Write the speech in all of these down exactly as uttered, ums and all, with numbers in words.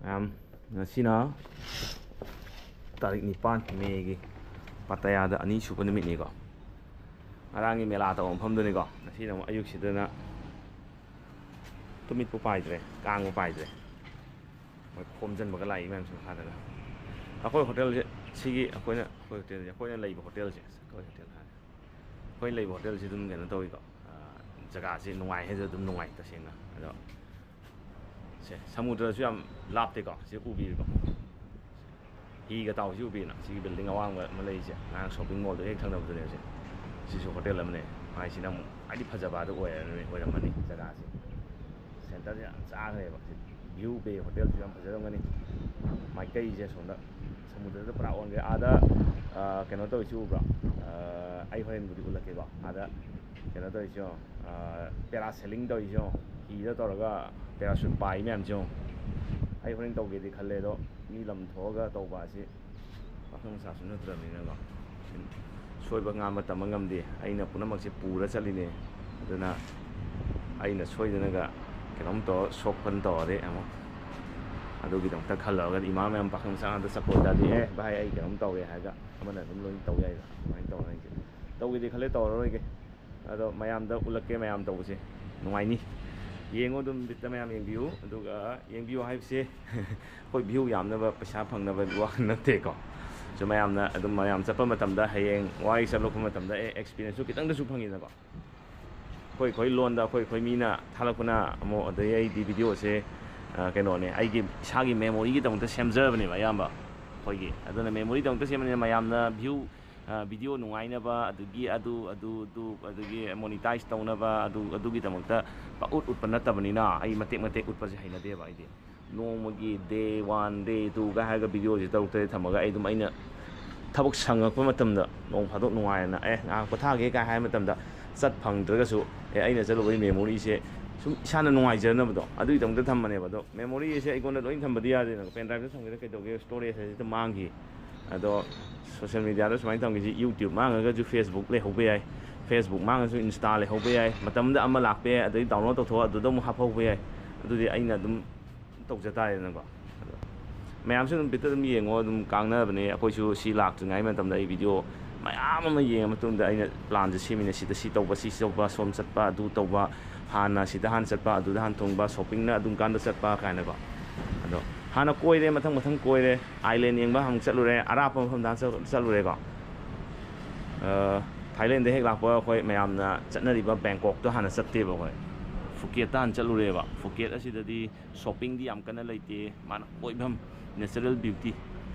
ꯃꯌꯥꯝ, ꯉꯁꯤꯅ ꯇꯥꯔꯤꯛ ꯅꯤꯄꯥꯟ ꯃꯦꯒꯤ, ꯄꯥꯇꯥꯌꯥꯗ ꯑꯅꯤꯁꯨꯕ ꯅꯨꯃꯤꯠꯅꯤꯀꯣ꯫ ꯉꯔꯥꯡꯒꯤ ꯃꯦꯂꯥ ꯇꯧꯕ ꯃꯐꯝꯗꯨꯅꯤꯀꯣ꯫ ꯉꯁꯤꯅ ꯑꯃꯨꯛ ꯑꯌꯨꯛꯁꯤꯗꯅ ꯇꯨꯃꯤꯠꯄꯨ ꯄꯥꯏꯗ꯭ꯔꯦ, ꯀꯥꯡꯕꯨ ꯄꯥꯏꯗ꯭ꯔꯦ꯫ ꯃꯣꯏ ꯈꯣꯝꯖꯤꯟꯕꯒ ꯂꯥꯛꯏ ꯃꯌꯥꯝꯁꯦ ꯃꯈꯥꯗꯒ꯫ ꯑꯩꯈꯣꯏ ꯍꯣꯇꯦꯜꯁꯦ, ꯁꯤꯒꯤ ꯑꯩꯈꯣꯏꯅ, ꯑꯩꯈꯣꯏ ꯍꯣꯇꯦꯜꯁꯦ, ꯑꯩꯈꯣꯏꯅ ꯂꯩꯕ ꯍꯣꯇꯦꯜꯁꯦ, ꯑꯩꯈꯣꯏ ꯍꯣꯇꯦꯜ ꯍꯥꯏꯔꯦ꯫ ꯑꯩꯈꯣꯏ ꯂꯩꯕ ꯍꯣꯇꯦꯜꯁꯦ ꯑꯗꯨꯝ ꯀꯩꯅꯣ ꯇꯧꯋꯤꯀꯣ, ꯑꯥ, ꯖꯒꯥꯁꯦ ꯅꯨꯡꯉꯥꯏ ꯍꯥꯏꯁꯦ ꯑꯗꯨꯝ ꯅꯨꯡꯉꯥꯏ ꯇꯁꯦꯡꯅ꯫ ꯑꯗꯣ ꯁꯦ, ꯁꯃꯨꯗ꯭ꯔꯁꯨ ꯌꯥꯝ ꯂꯥꯞꯇꯦꯀꯣ, ꯁꯤ ꯎꯕꯤꯔꯤꯀꯣ꯫ ꯍꯤꯒ ꯇꯥꯎꯁꯤ ꯎꯕꯤꯅ, ꯁꯤꯒꯤ ꯕꯤꯜꯗꯤꯡ ꯑꯋꯥꯡꯕ ꯑꯃ ꯂꯩꯔꯤꯁꯦ, ꯉꯔꯥꯡ ꯁꯣꯞꯄꯤꯡ ꯃꯣꯜꯗꯨ ꯍꯦꯛ ꯊꯪꯅꯕꯗꯨꯅꯦ ꯁꯦ꯫ ꯁꯤꯁꯨ ꯍꯣꯇꯦꯜ ꯑꯃꯅꯦ꯫ ꯃꯥꯏꯁꯤꯅ ꯑꯃꯨꯛ ꯈ꯭ꯋꯥꯏꯗꯤ ꯐꯖꯕ ꯑꯗꯨ ꯑꯣꯏꯔꯅꯤ, ꯑꯣꯏꯔꯝꯃꯅꯤ ꯖꯒꯥꯁꯦ꯫ ꯁꯦꯟꯇꯔꯁꯦ ꯌꯥꯝ ꯆꯥꯈ꯭ꯔꯦꯕ꯫ ꯁꯤ ꯚ꯭ꯌꯨ ꯕꯦ ꯍꯣꯇꯦꯜꯁꯨ ꯌꯥꯝ ꯐꯖꯔꯝꯒꯅꯤ꯫ ꯃꯥꯏꯀꯩꯁꯦ ꯁꯣꯝꯗ ꯁꯃꯨꯗ꯭ꯔꯗ ꯄꯨꯔꯥ ꯑꯣꯟꯈ꯭ꯔꯦ꯫ ꯑꯥꯗ, ꯑꯥ, ꯀꯩꯅꯣ ꯇꯧꯔꯤꯁꯤ ꯎꯕ꯭ꯔꯣ? ꯑꯥ, ꯑꯩ ꯍꯣꯔꯦꯟꯕꯨꯗꯤ ꯎꯠꯂꯛꯀꯦꯀꯣ꯫ ꯑꯥꯗ ꯀꯩꯅꯣ ꯇꯧꯔꯤꯁꯤ ꯌꯦꯡꯉꯣ, ꯑꯥ, ꯄꯦꯔꯥ ꯁꯦꯂꯤꯡ ꯇꯧꯔꯤꯁꯤ ꯌꯦꯡꯉꯣ, ꯍꯤꯗ ꯇꯧꯔꯒ ꯄꯦꯔꯥꯁꯨꯠ ꯄꯥꯏ ꯃꯌꯥꯝꯁꯤ ꯌꯦꯡꯉꯣ꯫ ꯑꯩ ꯍꯣꯔꯦꯟ ꯇꯧꯒꯦꯗꯤ ꯈꯜꯂꯦ, ꯑꯗꯣ ꯃꯤ ꯂꯝ ꯊꯣꯛꯑꯒ ꯇꯧꯕ ꯑꯁꯤ ꯄꯥꯈꯪ ꯃꯆꯥꯁꯨ ꯅꯠꯇ꯭ꯔꯕꯅꯤꯅꯀꯣ꯫ ꯁꯣꯏꯕ ꯉꯥꯝꯕ ꯇꯝꯕ ꯉꯝꯗꯦ꯫ ꯑꯩꯅ ꯄꯨꯝꯅꯃꯛꯁꯦ ꯄꯨꯔ ꯆꯠꯂꯤꯅꯦ꯫ ꯑꯗꯨꯅ ꯑꯩꯅ ꯁꯣꯏꯗꯅꯒ ꯀꯩꯅꯣꯝ ꯇꯧꯔ ꯁꯣꯛꯄꯟ ꯇꯧꯔꯗꯤ ꯑꯃꯨꯛ ꯑꯗꯨꯒꯤꯗꯃꯛꯇ ꯈꯜꯂꯒ ꯏꯃꯥ ꯃꯌꯥꯝ ꯄꯥꯈꯪ ꯃꯆꯥ ꯉꯥꯛꯇ ꯆꯠꯄ ꯑꯣꯏꯇꯥꯔꯗꯤ, "ꯑꯦ ꯚꯥꯏ, ꯑꯩ ꯀꯩꯅꯣꯝ ꯇꯧꯔꯦ" ꯍꯥꯏꯔꯒ ꯑꯃꯅ ꯑꯗꯨꯝ ꯂꯣꯏ ꯇꯧ ꯌꯥꯏꯗꯅ꯫ ꯑꯗꯨꯃꯥꯏꯅ ꯇꯧꯔ ꯑꯩꯁꯦ ꯇꯧꯒꯦꯗꯤ ꯈꯜꯂꯦ, ꯇꯧꯔꯔꯣꯏꯒꯦ꯫ ꯑꯗꯣ ꯃꯌꯥꯝꯗ ꯎꯠꯂꯛꯀꯦ, ꯃꯌꯥꯝ ꯇꯧꯕꯁꯦ ꯅꯨꯡꯉꯥꯏꯅꯤ꯫ ꯌꯦꯡꯉꯣ ꯑꯗꯨꯝ, ꯕꯤꯠꯇ ꯃꯌꯥꯝ ꯌꯦꯡꯕꯤꯌꯨ꯫ ꯑꯗꯨꯒ ꯌꯦꯡꯕꯤꯌꯨ ꯍꯥꯏꯕꯁꯦ ꯑꯩꯈꯣꯏ ꯚ꯭ꯌꯨ ꯌꯥꯝꯅꯕ, ꯄꯩꯁꯥ ꯐꯪꯅꯕ ꯋꯥꯈꯜ ꯅꯠꯇꯦꯀꯣ꯫ ꯁꯨ ꯃꯌꯥꯝꯅ ꯑꯗꯨꯝ, ꯃꯌꯥꯝ ꯆꯠꯄ ꯃꯇꯝꯗ, ꯍꯌꯦꯡ ꯋꯥꯏ ꯆꯠꯂꯛꯄ ꯃꯇꯝꯗ, ꯑꯦ, ꯑꯦꯛꯁꯄꯤꯔꯤꯌꯦꯟꯁꯁꯨ ꯈꯤꯇꯪꯗꯁꯨ ꯐꯪꯉꯤꯗꯅꯀꯣ꯫ ꯑꯩꯈꯣꯏ ꯑꯩꯈꯣꯏ ꯂꯣꯟꯗ ꯑꯩꯈꯣꯏ ꯑꯩꯈꯣꯏ ꯃꯤꯅ ꯊꯥꯒꯠꯂꯛꯄꯅ ꯑꯃꯨꯛ, ꯑꯗꯩ ꯑꯩꯗꯤ ꯚꯤꯗꯤꯑꯣꯁꯦ, ꯑ, ꯀꯩꯅꯣꯅꯦ, ꯑꯩꯒꯤ ꯏꯁꯥꯒꯤ ꯃꯦꯃꯣꯔꯤꯒꯤꯗꯃꯛꯇ ꯁꯦꯝꯖꯕꯅꯦꯕ ꯑꯌꯥꯝꯕ ꯑꯩꯈꯣꯏꯒꯤ꯫ ꯑꯗꯨꯅ ꯃꯦꯃꯣꯔꯤꯗꯃꯛꯇ ꯁꯦꯝꯕꯅꯤꯅ ꯃꯌꯥꯝꯅ ꯚ꯭ꯌꯨ, ꯑ, ꯚꯤꯗꯤꯑꯣ ꯅꯨꯡꯉꯥꯏꯅꯕ, ꯑꯗꯨꯒꯤ ꯑꯗꯨ, ꯑꯗꯨ, ꯑꯗꯨ, ꯑꯗꯨꯒꯤ ꯃꯣꯅꯤꯇꯥꯏꯖ ꯇꯧꯅꯕ, ꯑꯗꯨ, ꯑꯗꯨꯒꯤꯗꯃꯛꯇ ꯄꯪꯎꯠ ꯎꯠꯄ ꯅꯠꯇꯕꯅꯤꯅ, ꯑꯩ ꯃꯇꯦꯛ ꯃꯇꯦꯛ ꯎꯠꯄꯁꯦ ꯍꯩꯅꯗꯦꯕ ꯑꯩꯗꯤ꯫ ꯅꯣꯡꯃꯒꯤ day one, day twoꯒ ꯍꯥꯏꯔꯒ ꯚꯤꯗꯤꯑꯣꯁꯦ ꯇꯔꯨꯛ ꯇꯔꯦꯠ ꯊꯝꯃꯒ, ꯑꯩ ꯑꯗꯨꯝ, ꯑꯩꯅ ꯊꯕꯛ ꯁꯪꯉꯛꯄ ꯃꯇꯝꯗ ꯅꯣꯡ ꯐꯥꯗꯣꯛ ꯅꯨꯡꯉꯥꯏꯅ, "ꯑꯦ, ꯉꯥꯏꯍꯥꯛ ꯄꯣꯊꯥꯒꯦ" ꯀꯥꯏ ꯍꯥꯏꯕ ꯃꯇꯝꯗ ꯆꯠ ꯐꯪꯗ꯭ꯔꯒꯁꯨ, "ꯑꯦ, ꯑꯩꯅ ꯆꯠꯂꯨꯕꯒꯤ ꯃꯦꯃꯣꯔꯤꯁꯦ ꯁꯨꯝ ꯏꯁꯥꯅ ꯅꯨꯡꯉꯥꯏꯖꯅꯕꯗꯣ", ꯑꯗꯨꯒꯤꯗꯃꯛꯇ ꯊꯝꯕꯅꯦꯕ꯫ ꯑꯗꯣ ꯃꯦꯃꯣꯔꯤ ꯑꯁꯦ ꯑꯩꯉꯣꯟꯗ ꯂꯣꯏ ꯊꯝꯕꯗꯤ ꯌꯥꯗꯦꯗꯅ, ꯄꯦꯟ ꯗ꯭ꯔꯥꯏꯚꯇ ꯊꯝꯒꯦꯔꯥ ꯀꯩꯗꯧꯒꯦ, ꯁ꯭ꯇꯣꯔꯦꯖ ꯍꯥꯏꯁꯦ ꯍꯦꯛꯇ ꯃꯥꯡꯈꯤ꯫ ꯑꯗꯣ ꯁꯣꯁꯦꯜ ꯃꯦꯗꯤꯌꯥꯗ ꯁꯨꯃꯥꯏꯅ ꯊꯝꯒꯦꯁꯦ, YouTube ꯃꯥꯡꯉꯒꯁꯨ Facebook ꯂꯩꯍꯧꯕ ꯌꯥꯏ, Facebook ꯃꯥꯡꯉꯁꯨ Insta ꯂꯩꯍꯧꯕ ꯌꯥꯏ, ꯃꯇꯝꯗ ꯑꯃ ꯂꯥꯛꯄ ꯌꯥꯏ, ꯑꯗꯩ ꯗꯥꯎꯟꯂꯣꯗ ꯇꯧꯊꯣꯛꯑ ꯑꯗꯨꯗ ꯑꯃꯨꯛ ꯍꯥꯞꯍꯧꯕ ꯌꯥꯏ꯫ ꯑꯗꯨꯗꯤ ꯑꯩꯅ ꯑꯗꯨꯝ ꯇꯧꯖ ꯇꯥꯔꯦꯗꯅꯀꯣ꯫ ꯑꯗꯣ ꯃꯌꯥꯝꯁꯨ ꯑꯗꯨꯝ ꯕꯤꯠꯇ ꯑꯗꯨꯝ ꯌꯦꯡꯉꯣ, ꯑꯗꯨꯝ ꯀꯥꯟꯅꯕꯅꯦ꯫ ꯑꯩꯈꯣꯏꯁꯨ ꯁꯤ ꯂꯥꯛꯇ꯭ꯔꯤꯉꯩ ꯃꯇꯝꯗ ꯑꯩ ꯚꯤꯗꯤꯑꯣ ꯃꯌꯥꯝ ꯑꯃ ꯌꯦꯡꯉ ꯃꯇꯨꯡꯗ ꯑꯩꯅ ꯄ꯭ꯂꯥꯟꯁꯦ ꯁꯦꯝꯃꯤꯅꯦ, ꯁꯤꯗ ꯁꯤ ꯇꯧꯕ, ꯁꯤ ꯇꯧꯕ, ꯁꯣꯝ ꯆꯠꯄ, ꯑꯗꯨ ꯇꯧꯕ, ꯍꯥꯟꯅ ꯁꯤꯗ ꯍꯥꯟꯅ ꯆꯠꯄ, ꯑꯗꯨꯗ ꯍꯥꯟꯅ ꯊꯨꯡꯕ, ꯁꯣꯞꯄꯤꯡꯅ ꯑꯗꯨꯝ ꯀꯥꯟꯗ ꯆꯠꯄ ꯀꯥꯏꯅꯀꯣ꯫ ꯑꯗꯣ ꯍꯥꯟꯅ ꯀꯣꯏꯔꯦ, ꯃꯊꯪ ꯃꯊꯪ ꯀꯣꯏꯔꯦ, ꯑꯥꯏꯂꯦꯟ ꯌꯦꯡꯕ ꯑꯃꯨꯛ ꯆꯠꯂꯨꯔꯦ, ꯑꯔꯥꯞꯄ ꯃꯐꯝꯗ ꯍꯥꯟꯅ ꯆꯠ- ꯆꯠꯂꯨꯔꯦꯀꯣ꯫ ꯑ, ꯊꯥꯏꯂꯦꯟꯗ ꯍꯦꯛ ꯂꯥꯛꯄ ꯑꯩꯈꯣꯏ ꯃꯌꯥꯝꯅ ꯆꯠꯅꯔꯤꯕ ꯕꯦꯡꯀꯣꯛꯇ ꯍꯥꯟꯅ ꯆꯠꯇꯦꯕ꯫ ꯑꯩꯈꯣꯏ ꯐꯨꯀꯦꯠꯇ ꯍꯥꯟꯅ ꯆꯠꯂꯨꯔꯦꯕ꯫ ꯐꯨꯀꯦꯠ ꯑꯁꯤꯗꯗꯤ ꯁꯣꯞꯄꯤꯡꯗꯤ ꯌꯥꯝ ꯀꯟꯅ ꯂꯩꯇꯦ, ꯃꯥꯅ ꯀꯣꯏꯐꯝ, natural beauty,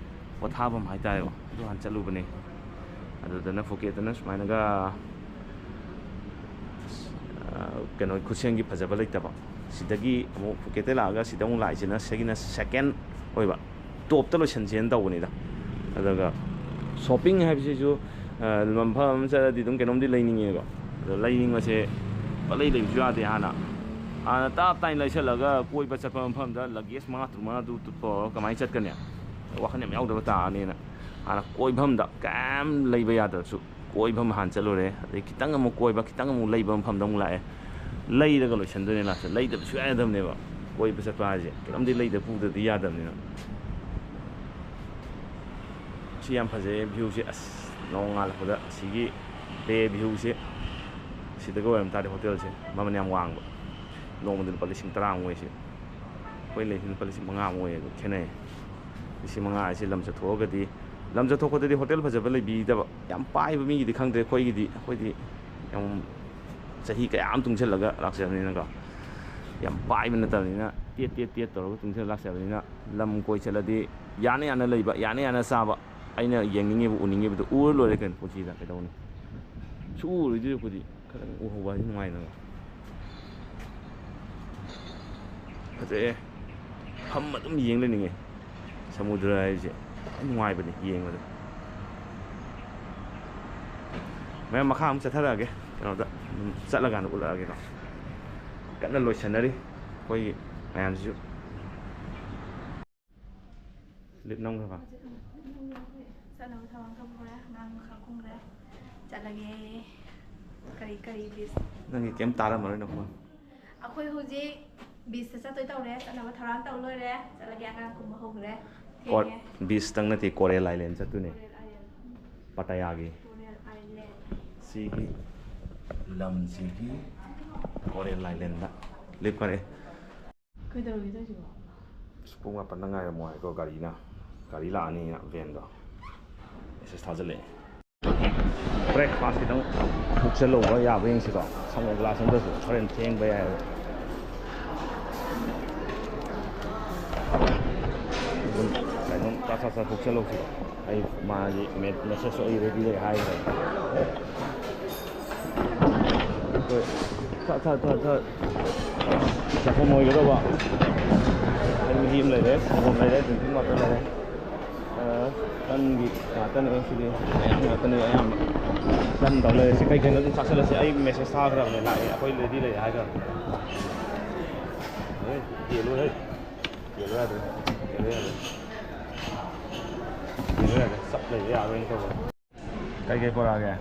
ꯄꯣꯊꯥꯐꯝ ꯍꯥꯏꯇꯥꯔꯦꯀꯣ, ꯑꯗꯨ ꯍꯥꯟꯅ ꯆꯠꯂꯨꯕꯅꯦ꯫ ꯑꯗꯨꯗꯅ ꯐꯨꯀꯦꯠꯇꯅ ꯁꯨꯃꯥꯏꯅꯒ, ꯑ, ꯀꯩꯅꯣ, ꯈꯨꯠꯁꯦꯝꯒꯤ ꯐꯖꯕ ꯂꯩꯇꯕ꯫ ꯁꯤꯗꯒꯤ ꯑꯃꯨꯛ ꯐꯨꯀꯦꯠꯇꯩ ꯂꯥꯛꯑꯒ ꯁꯤꯗ ꯑꯃꯨꯛ ꯂꯥꯛꯏꯁꯤꯅ, ꯁꯤꯒꯤꯅ second ꯑꯣꯏꯕ, ꯇꯣꯞꯇ ꯂꯣꯏꯁꯟꯁꯦꯅ ꯇꯧꯕꯅꯤꯗ꯫ ꯑꯗꯨꯒ ꯁꯣꯞꯄꯤꯡ ꯍꯥꯏꯕꯁꯤꯁꯨ, ꯑ, ꯃꯐꯝ ꯑꯃ ꯆꯠꯂꯗꯤ ꯑꯗꯨꯝ ꯀꯩꯅꯣꯝꯗꯤ ꯂꯩꯅꯤꯡꯉꯦꯕ꯫ ꯑꯗꯣ ꯂꯩꯅꯤꯡꯕꯁꯦ ꯄꯪꯂꯩ ꯂꯩꯕꯁꯨ ꯌꯥꯗꯦ꯫ ꯍꯥꯟꯅ, ꯍꯥꯟꯅ ꯇꯞ ꯇꯥꯏꯅ ꯂꯩꯁꯜꯂꯒ ꯀꯣꯏꯕ ꯆꯠꯄ ꯃꯐꯝꯗ luggage ꯃꯉꯥ ꯇꯔꯨꯛ, ꯃꯉꯥ ꯇꯔꯨꯛ ꯇꯨꯞꯄ ꯀꯃꯥꯏꯅ ꯆꯠꯀꯅꯤ? ꯋꯥꯈꯜ ꯌꯥꯝ ꯌꯥꯎꯗꯕ ꯇꯥꯔꯅꯤꯅ ꯍꯥꯟꯅ ꯀꯣꯏꯐꯝꯗ ꯀꯩꯝ ꯂꯩꯕ ꯌꯥꯗ꯭ꯔꯁꯨ ꯀꯣꯏꯐꯝ ꯍꯥꯟꯅ ꯆꯠꯂꯨꯔꯦ꯫ ꯑꯗꯩ ꯈꯤꯇꯪ ꯑꯃꯨꯛ ꯀꯣꯏꯕ, ꯈꯤꯇꯪ ꯑꯃꯨꯛ ꯂꯩꯕ ꯃꯐꯝꯗ ꯑꯃꯨꯛ ꯂꯥꯛꯑꯦ꯫ ꯂꯩꯔꯒ ꯂꯣꯏꯁꯟꯗꯣꯏꯅꯦ ꯂꯥꯁꯇ꯫ ꯂꯩꯗꯕ ꯁꯨꯡꯌꯥ ꯌꯥꯗꯕꯅꯦꯕ꯫ ꯀꯣꯏꯕ ꯆꯠꯄ ꯍꯥꯏꯁꯦ ꯀꯩꯅꯣꯝꯗꯤ ꯂꯩꯗ ꯄꯨꯗꯗꯤ ꯌꯥꯗꯕꯅꯤꯅ꯫ ꯁꯤ ꯌꯥꯝ ꯐꯖꯩꯌꯦ viewꯁꯦ꯫ ꯑꯁ, ꯅꯣꯡꯉꯥꯜꯂꯛꯄꯗ ꯑꯁꯤꯒꯤ bay viewꯁꯦ, ꯁꯤꯗꯒ ꯑꯣꯏꯔꯝ ꯇꯥꯔꯗꯤ ꯍꯣꯇꯦꯜꯁꯦ ꯃꯃꯜ ꯌꯥꯝ ꯋꯥꯡꯕ꯫ ꯅꯣꯡꯃꯗ ꯂꯨꯄꯥ ꯂꯤꯁꯤꯡ ꯇꯔꯥꯃꯨꯛ ꯑꯣꯏꯁꯦ꯫ ꯑꯩꯈꯣꯏ ꯂꯩꯁꯤꯅ ꯂꯨꯄꯥ ꯂꯤꯁꯤꯡ ꯃꯉꯥꯃꯨꯛ ꯑꯣꯏꯌꯦ, ꯑꯗꯨ ꯈꯦꯠꯅꯩ꯫ ꯂꯤꯁꯤꯡ ꯃꯉꯥ ꯍꯥꯏꯁꯦ ꯂꯝ ꯆꯠꯊꯣꯛꯑꯒꯗꯤ, ꯂꯝ ꯆꯠꯊꯣꯛꯄꯗꯗꯤ ꯍꯣꯇꯦꯜ ꯐꯖꯕ ꯂꯩꯕꯤꯗꯕ꯫ ꯌꯥꯝ ꯄꯥꯏꯕ ꯃꯤꯒꯤꯗꯤ ꯈꯪꯗ꯭ꯔꯦ, ꯑꯩꯈꯣꯏꯒꯤꯗꯤ, ꯑꯩꯈꯣꯏꯗꯤ ꯌꯥꯝ ꯆꯍꯤ ꯀꯌꯥ ꯑꯃ ꯇꯨꯡꯁꯤꯜꯂꯒ ꯂꯥꯛꯆꯕꯅꯤꯅꯀꯣ꯫ ꯌꯥꯝ ꯄꯥꯏꯕ ꯅꯠꯇꯕꯅꯤꯅ, ꯇꯦꯠ ꯇꯦꯠ ꯇꯦꯠ ꯇꯧꯔꯒ ꯇꯨꯡꯁꯤꯜꯂ ꯂꯥꯛꯆꯕꯅꯤꯅ, ꯂꯝ ꯀꯣꯏ ꯆꯠꯂꯗꯤ ꯌꯥꯅ ꯌꯥꯅ ꯂꯩꯕ, ꯌꯥꯅ ꯌꯥꯅ ꯆꯥꯕ, ꯑꯩꯅ ꯌꯦꯡꯅꯤꯡꯉꯤꯕ, ꯎꯅꯤꯡꯉꯤꯕꯗꯣ ꯎꯔ ꯂꯣꯏꯔꯦ ꯀꯩꯅꯣ ꯄꯨꯟꯁꯤꯗ, ꯀꯩꯗꯧꯅꯤ? ꯁꯨꯛꯎ ꯎꯔꯣꯏꯗꯣꯏ ꯑꯩꯈꯣꯏꯗꯤ꯫ ꯈꯔ ꯎꯍꯧꯕ ꯍꯥꯏꯁꯤ ꯅꯨꯡꯉꯥꯏꯗꯅ꯫ ꯐꯖꯩꯌꯦ꯫ ꯐꯝ ꯑꯗꯨꯝ ꯌꯦꯡ ꯂꯩꯅꯤꯡꯉꯦ꯫ ꯁꯃꯨꯗ꯭ꯔ ꯍꯥꯏꯁꯦ ꯌꯥꯝ ꯅꯨꯡꯉꯥꯏꯕꯅꯤ ꯌꯦꯡꯕꯗ꯫ ꯃꯌꯥꯝ ꯃꯈꯥ ꯑꯃꯨꯛ ꯆꯠꯊꯔꯛꯑꯒꯦ꯫ ꯀꯩꯅꯣꯗ ꯑꯗꯨꯝ ꯆꯠꯂꯀꯥꯟꯗ ꯎꯠꯂꯛꯑꯒꯦꯀꯣ꯫ ꯀꯟꯅ ꯂꯣꯏꯁꯟꯅꯔꯤ ꯑꯩꯈꯣꯏꯒꯤ ꯃꯌꯥꯝꯁꯤꯁꯨ꯫ ꯂꯤꯞ ꯅꯝꯈ꯭ꯔꯕ? ꯍꯧꯖꯤꯛ ꯑꯃꯨꯛ ꯆꯠꯅꯕ ꯊꯧꯔꯥꯡ ꯇꯧꯈ꯭ꯔꯦ, ꯑꯉꯥꯡ ꯃꯈꯥ ꯀꯨꯝꯈ꯭ꯔꯦ꯫ ꯆꯠꯂꯒꯦ꯫ ꯀꯔꯤ, ꯀꯔꯤ list? ꯅꯪꯒꯤ ꯀꯩꯝ ꯇꯥꯔꯝꯃꯔꯣꯏ ꯅꯈꯣꯟ꯫ ꯑꯩꯈꯣꯏ ꯍꯧꯖꯤꯛ ꯕꯤꯁꯇ ꯆꯠꯇꯣꯏ ꯇꯧꯔꯦ꯫ ꯆꯠꯅꯕ ꯊꯧꯔꯥꯡ ꯇꯧ ꯂꯣꯏꯔꯦ꯫ ꯆꯠꯂꯒꯦ꯫ ꯑꯉꯥꯡ ꯀꯨꯝꯕ ꯍꯧꯈ꯭ꯔꯦ꯫ ꯀꯣ-, ꯊꯦꯡꯉꯦ꯫ ꯕꯤꯁꯇꯪ ꯅꯠꯇꯦ, ꯀꯣꯔꯦꯜ ꯑꯥꯏꯂꯦꯟ ꯆꯠꯇꯣꯏꯅꯦ꯫ ꯀꯣꯔꯦꯜ ꯑꯥꯏꯂꯦꯟ꯫ ꯄꯇꯌꯥꯒꯤ꯫ ꯀꯣꯔꯦꯜ ꯑꯥꯏꯂꯦꯟ꯫ ꯁꯤꯒꯤ ꯂꯝꯁꯤꯒꯤ ꯀꯣꯔꯦꯜ ꯑꯥꯏꯂꯦꯟꯗ ꯂꯦꯞꯈꯔꯦ꯫ ꯀꯩꯗꯧꯔꯒꯦ ꯇꯧꯔꯤꯁꯤꯕꯣ? ꯑꯁ, ꯄꯨꯡ ꯃꯥꯄꯟꯗ ꯉꯥꯏꯔꯝꯃꯣ ꯍꯥꯏꯀꯣ ꯒꯥꯔꯤꯅ꯫ ꯒꯥꯔꯤ ꯂꯥꯛꯑꯅꯤꯅ ꯚꯦꯟꯗꯣ ꯃꯦꯁꯦꯖ ꯊꯥꯖꯤꯜꯂꯛꯑꯦ꯫ ꯕ꯭ꯔꯦꯛꯐꯥꯁ ꯈꯤꯇꯪ ꯍꯨꯛꯆꯜꯍꯧꯕ ꯌꯥꯕ꯭ꯔꯥ ꯌꯦꯡꯁꯤꯀꯣ꯫ ꯁꯪꯒꯣꯝ ꯒ꯭ꯂꯥꯁ ꯑꯃꯗꯁꯨ ꯍꯣꯔꯦꯟ ꯊꯦꯡꯕ ꯌꯥꯏ꯫ ꯑꯗꯨꯝ ꯀꯩꯅꯣꯝ ꯆꯥ ꯆꯥ ꯆꯥ ꯍꯨꯛꯆꯜꯍꯧꯁꯤꯀꯣ꯫ ꯑꯩ ꯃꯥꯒꯤ ꯃꯦ-, ꯃꯦꯁꯦꯖꯁꯨ ꯑꯩ ꯔꯦꯗꯤ ꯂꯩ ꯍꯥꯏꯈ꯭ꯔꯦ꯫ ꯑꯩꯈꯣꯏ ꯊꯛ, ꯊꯛ, ꯊꯛ, ꯊꯛ꯫ ꯆꯥꯐꯝ ꯑꯣꯏꯒꯗꯧꯕ꯫ ꯍꯩ ꯃꯍꯤ ꯑꯃ ꯂꯩꯔꯦ, ꯁꯪꯒꯣꯝ ꯂꯩꯔꯦ, drinking water ꯂꯩꯔꯦ꯫ ꯑ, ꯇꯟꯒꯤ ꯉꯥꯛꯇꯅꯦ ꯁꯤꯗꯤ, ꯃꯌꯥꯝ ꯉꯥꯛꯇꯅꯦ ꯑꯌꯥꯝꯕ꯫ ꯇꯟ ꯇꯧ ꯂꯩꯔꯦ꯫ ꯁꯤ ꯀꯩ ꯀꯩꯅꯣ ꯑꯗꯨꯝ ꯆꯥꯁꯤꯜꯂꯁꯤ꯫ ꯑꯩ ꯃꯦꯁꯦꯖ ꯊꯥꯈ꯭ꯔꯕꯅꯦ, ꯂꯥꯛꯑꯦ, ꯑꯩꯈꯣꯏ ꯔꯦꯗꯤ ꯂꯩꯔꯦ ꯍꯥꯏꯈ꯭ꯔꯕꯅꯦ꯫ ꯍꯣꯏ, ꯌꯦꯜꯂꯣ ꯍꯦ꯫ ꯌꯦꯜꯂꯣ ꯌꯥꯗ꯭ꯔꯦ꯫ ꯌꯦꯜꯂꯣ ꯌꯥꯗ꯭ꯔꯦ꯫ ꯌꯦꯜꯂꯣ ꯌꯥꯗ꯭ꯔꯦ꯫ ꯆꯞ ꯂꯩꯕ ꯌꯥꯔꯣꯏꯅ ꯇꯧꯕ꯫ ꯀꯩ ꯀꯩ ꯄꯨꯔꯛꯑꯒꯦ?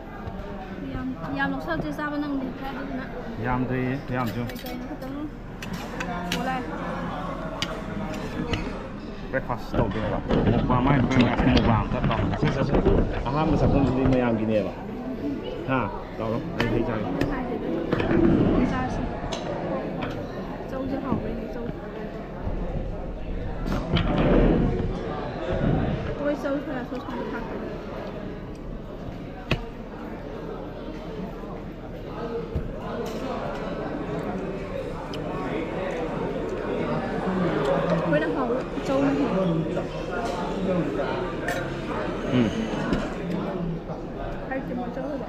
ꯌꯥꯝ, ꯌꯥꯝ ꯂꯧꯁꯜꯂꯛꯇ꯭ꯔꯦ, ꯆꯥꯕ ꯅꯪꯗ꯭ꯔꯦ ꯑꯗꯨꯗꯨꯅ꯫ ꯌꯥꯝꯗ꯭ꯔꯦꯌꯦ, ꯌꯥꯝꯁꯨ꯫ ꯀꯩ ꯀꯩꯅꯣ ꯈꯤꯇꯪ ꯄꯨꯔꯛꯑꯦ꯫ ꯕ꯭ꯔꯦꯛꯐꯥꯁ ꯇꯧꯗꯣꯏꯅꯦꯕ꯫ ꯃꯨꯛꯕꯥꯡ ꯍꯥꯏ, ꯕ꯭ꯔꯦꯛꯐꯥꯁ ꯃꯨꯛꯕꯥꯡ ꯑꯝꯇ ꯇꯧ꯫ ꯁꯦ, ꯁꯦ, ꯁꯦ꯫ ꯑꯍꯥꯟꯕ ꯆꯥꯛꯈꯨꯝꯁꯤꯗꯤ ꯃꯌꯥꯝꯒꯤꯅꯦꯕ꯫ ꯍꯥ? ꯂꯥꯎꯔꯣ꯫ ꯑꯩ ꯍꯩ ꯆꯥꯒꯦ꯫ ꯆꯥꯔꯁꯤ꯫ ꯆꯧꯁꯦ ꯍꯥꯎꯕ꯭ꯔꯥ ꯌꯦꯡꯒꯦ, ꯆꯧ꯫ ꯑꯩꯈꯣꯏ ꯆꯧ ꯁꯣꯌꯥ ꯁꯣꯁ ꯀꯨꯝꯕ ꯊꯥꯛꯄ꯭ꯔꯥ? ꯑꯩꯈꯣꯏꯅ ꯍꯥꯎꯕ ꯆꯧꯅ ꯍꯦꯜꯂꯦ꯫ ꯎꯝ꯫ ꯍꯥꯏꯗꯤ ꯃꯣꯏ ꯆꯧ ꯍꯥꯎꯕ꯫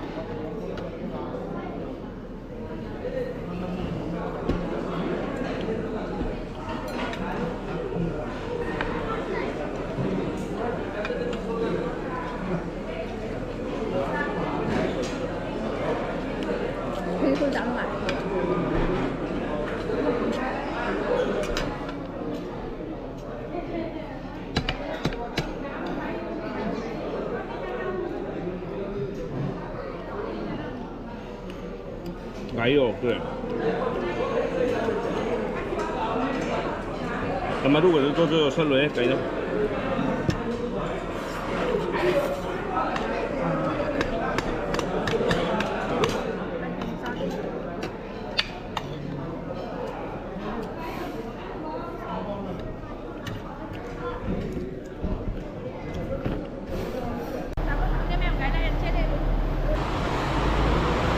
ꯒꯥꯔꯤ ꯌꯧꯔꯛꯇꯣꯔꯦ꯫ ꯃꯔꯨꯒꯗꯣ ꯆꯣ ꯆꯣ ꯌꯣꯠꯁꯜꯂꯣꯍꯦ ꯀꯩꯅꯣ꯫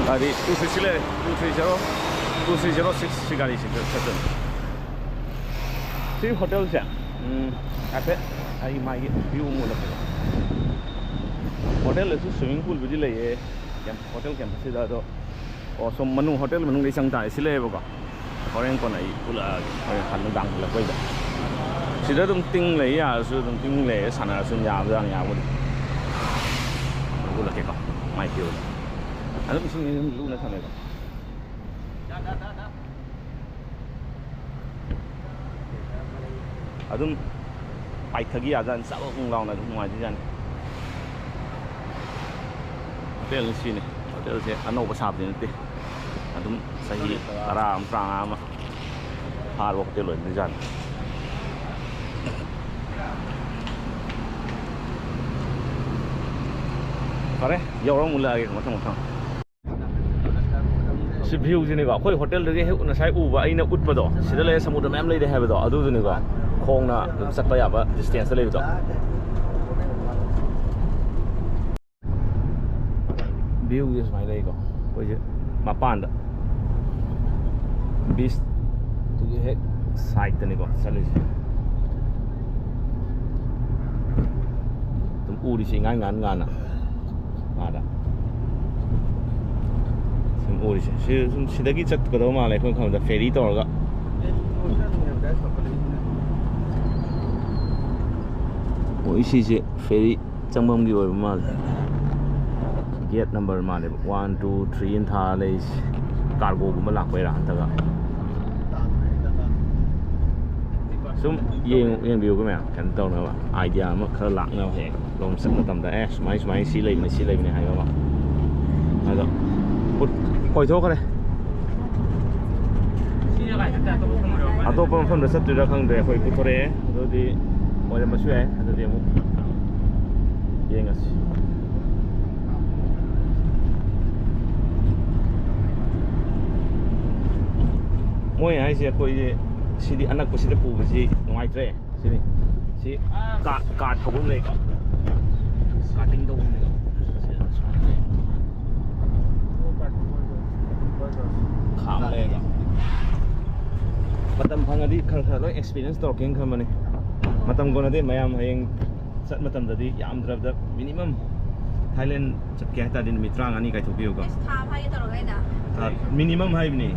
ꯒꯥꯔꯤ two three six ꯂꯩꯔꯦ, two three zero, two three zero six ꯁꯤ ꯒꯥꯔꯤꯁꯤ ꯆꯠꯇꯣꯏꯅꯤ꯫ ꯁꯤ ꯍꯣꯇꯦꯜꯁꯦ, ꯎꯝ, ꯍꯥꯏꯐꯦꯠ ꯑꯩ ꯃꯥꯒꯤ view ꯑꯃ ꯎꯠꯂꯛꯀꯦ꯫ ꯍꯣꯇꯦꯜꯗꯁꯨ swimming poolꯕꯨꯗꯤ ꯂꯩꯌꯦ, ꯀꯦꯝ-, ꯍꯣꯇꯦꯜ campusꯁꯤꯗ꯫ ꯑꯗꯣ, ꯑꯣ, ꯁꯣꯝ ꯃꯅꯨꯡ, ꯍꯣꯇꯦꯜ ꯃꯅꯨꯡꯗ ꯆꯪ ꯇꯥꯔꯦ꯫ ꯁꯤ ꯂꯩꯌꯦꯕꯀꯣ꯫ ꯍꯣꯔꯦꯟ ꯀꯣꯟꯅ ꯑꯩ ꯎꯠꯂꯛꯑꯒꯦ, ꯍꯣꯔꯦꯟ ꯍꯟ-, ꯅꯨꯡꯗꯥꯡ ꯍꯜꯂꯛꯄꯩꯗ꯫ ꯁꯤꯗ ꯑꯗꯨꯝ ꯇꯤꯡ ꯂꯩ ꯌꯥꯔꯁꯨ, ꯑꯗꯨꯝ ꯇꯤꯡ ꯂꯩꯔ ꯁꯥꯟꯅꯔꯁꯨ ꯑꯗꯨꯝ ꯌꯥꯕꯖꯥꯠꯅꯤ, ꯌꯥꯕꯨꯗꯤ꯫ ꯎꯠꯂꯛꯀꯦꯀꯣ, ꯃꯥꯏ view꯫ ꯑꯗꯨꯝ ꯏꯁꯤꯡ ꯑꯗꯨꯝ ꯂꯨꯅ ꯊꯝꯃꯦꯀꯣ꯫ ꯑꯗꯨꯝ ꯄꯥꯏꯊꯒꯤ ꯌꯥꯖꯥꯠꯅꯤ, ꯆꯥꯛ ꯎꯪ ꯂꯥꯎꯅ ꯑꯗꯨꯝ ꯅꯨꯡꯉꯥꯏꯗꯣꯏꯖꯥꯠꯅꯤ꯫ ꯍꯣꯇꯦꯜꯅꯤ ꯁꯤꯅꯤ꯫ ꯍꯣꯇꯦꯜꯁꯦ ꯑꯅꯧꯕ ꯁꯥꯕꯗꯤ ꯅꯠꯇꯦ, ꯑꯗꯨꯝ ꯆꯍꯤ ꯇꯔꯥ ꯑꯃ, ꯇꯔꯥꯃꯉꯥ ꯑꯃ ꯐꯥꯔꯕ ꯍꯣꯇꯦꯜ ꯑꯣꯏꯔꯝꯗꯣꯏꯖꯥꯠꯅꯤ꯫ ꯐꯔꯦ, ꯌꯧꯔ ꯑꯃꯨꯛ ꯎꯠꯂꯛꯑꯒꯦ ꯃꯊꯪ ꯃꯊꯪ꯫ ꯁꯤ viewꯁꯤꯅꯤꯀꯣ, ꯑꯩꯈꯣꯏ ꯍꯣꯇꯦꯜꯗꯒꯤ ꯍꯦꯛ ꯉꯁꯥꯏ ꯎꯕ ꯑꯩꯅ ꯎꯠꯄꯗꯣ, ꯁꯤꯗ ꯂꯩꯔꯦ, ꯁꯃꯨꯗ꯭ꯔ ꯃꯌꯥꯝ ꯂꯩꯔꯦ ꯍꯥꯏꯕꯗꯣ, ꯑꯗꯨꯗꯨꯅꯤꯀꯣ꯫ ꯈꯣꯡꯅ ꯑꯗꯨꯝ ꯆꯠꯄ ꯌꯥꯕ distanceꯇ ꯂꯩꯕꯗꯣ꯫ Viewꯁꯦ ꯁꯨꯃꯥꯏꯅ ꯂꯩꯀꯣ, ꯑꯩꯈꯣꯏꯁꯦ ꯃꯄꯥꯟꯗ, beachꯇꯨꯒꯤ ꯍꯦꯛ sideꯇꯅꯤꯀꯣ ꯆꯠꯂꯤꯁꯦ꯫ ꯑꯗꯨꯝ ꯎꯔꯤꯁꯦ ꯏꯉꯥꯟ ꯉꯥꯟ ꯉꯥꯟꯅ꯫ ꯑꯥꯗ ꯁꯨꯝ ꯎꯔꯤꯁꯦ꯫ ꯁꯤ ꯁꯨꯝ ꯁꯤꯗꯒꯤ ꯆꯠꯀꯗꯧ ꯃꯥꯜꯂꯦ ꯑꯩꯈꯣꯏꯅ ꯈꯟꯕꯗ, ferry ꯇꯧꯔꯒ꯫ ꯑꯣ, ꯁꯤꯁꯦ ferry ꯆꯪꯐꯝꯒꯤ ꯑꯣꯏꯕ ꯃꯥꯜꯂꯦ꯫ Gate number ꯃꯥꯜꯂꯦꯕ, one, two, three ꯑꯅ ꯊꯥꯔ ꯂꯩꯔꯤꯁꯦ꯫ Cargoꯒꯨꯝꯕ ꯂꯥꯛꯄꯩꯔꯥ ꯅꯠꯇ꯭ꯔꯒ? ꯁꯨꯝ ꯌꯦꯡ-, ꯌꯦꯡꯕꯤꯌꯨꯀꯣ ꯃꯌꯥꯝ, ꯀꯩꯅꯣ ꯇꯧꯅꯕ, idea ꯑꯃ ꯈꯔ ꯂꯥꯛꯅꯕ ꯍꯌꯦꯡ꯫ ꯂꯣꯝ ꯆꯠꯄ ꯃꯇꯝꯗ, ꯑꯦ, ꯁꯨꯃꯥꯏ ꯁꯨꯃꯥꯏ ꯁꯤ ꯂꯩꯕꯅꯤ, ꯁꯤ ꯂꯩꯕꯅꯤ ꯍꯥꯏꯕ ꯑꯃ꯫ ꯑꯗꯣ ꯀꯣꯏꯊꯣꯛꯈ꯭ꯔꯦ꯫ ꯑꯇꯣꯞꯄ ꯃꯐꯝꯗ ꯆꯠꯇꯣꯏꯔꯥ ꯈꯪꯗ꯭ꯔꯦ꯫ ꯑꯩꯈꯣꯏ ꯄꯨꯊꯣꯔꯛꯑꯦ, ꯑꯗꯨꯗꯤ ꯑꯣꯏꯔꯝꯕꯁꯨ ꯌꯥꯏ꯫ ꯑꯗꯨꯗꯤ ꯑꯃꯨꯛ ꯌꯦꯡꯉꯁꯤ꯫ ꯃꯣꯏ ꯍꯥꯏꯁꯦ ꯑꯩꯈꯣꯏꯁꯦ ꯁꯤꯗꯤ ꯑꯅꯛꯄꯁꯤꯗ ꯄꯨꯕꯁꯤ ꯅꯨꯡꯉꯥꯏꯇ꯭ꯔꯦ꯫ ꯁꯤꯅꯤ꯫ ꯁꯤ ꯀꯥ-, ꯀꯥꯔꯠ ꯊꯧꯐꯝ ꯂꯩꯀꯣ꯫ ꯀꯥꯔꯇꯤꯡ ꯇꯧꯐꯝ ꯂꯩꯀꯣ꯫ ꯈꯥꯝꯃ ꯂꯩꯕ꯫ ꯃꯇꯝ ꯐꯪꯉꯗꯤ ꯈꯔ ꯈꯔ ꯂꯣꯏ ꯑꯦꯛꯁꯄꯤꯔꯤꯌꯦꯟꯁ ꯇꯧꯔꯛꯀꯦꯅ ꯈꯟꯕꯅꯤ꯫ ꯃꯇꯝ ꯀꯣꯟꯅꯗꯦ ꯃꯌꯥꯝ꯫ ꯍꯌꯦꯡ ꯆꯠ ꯃꯇꯝꯗꯗꯤ ꯌꯥꯝꯗ꯭ꯔꯕꯗ ꯃꯤꯅꯤꯃꯝ ꯊꯥꯏꯂꯦꯟ ꯆꯠꯀꯦ ꯍꯥꯏ ꯇꯥꯔꯗꯤ ꯅꯨꯃꯤꯠ ꯇꯔꯥꯃꯉꯥꯅꯤ ꯀꯥꯏꯊꯣꯛꯄꯤꯌꯨꯀꯣ꯫ ꯑꯁ, ꯊꯥ ꯑꯃ ꯍꯥꯏꯒꯦ ꯇꯧꯔꯒ ꯑꯩꯅ꯫ ꯊꯥ, ꯃꯤꯅꯤꯃꯝ ꯍꯥꯏꯕꯅꯤ꯫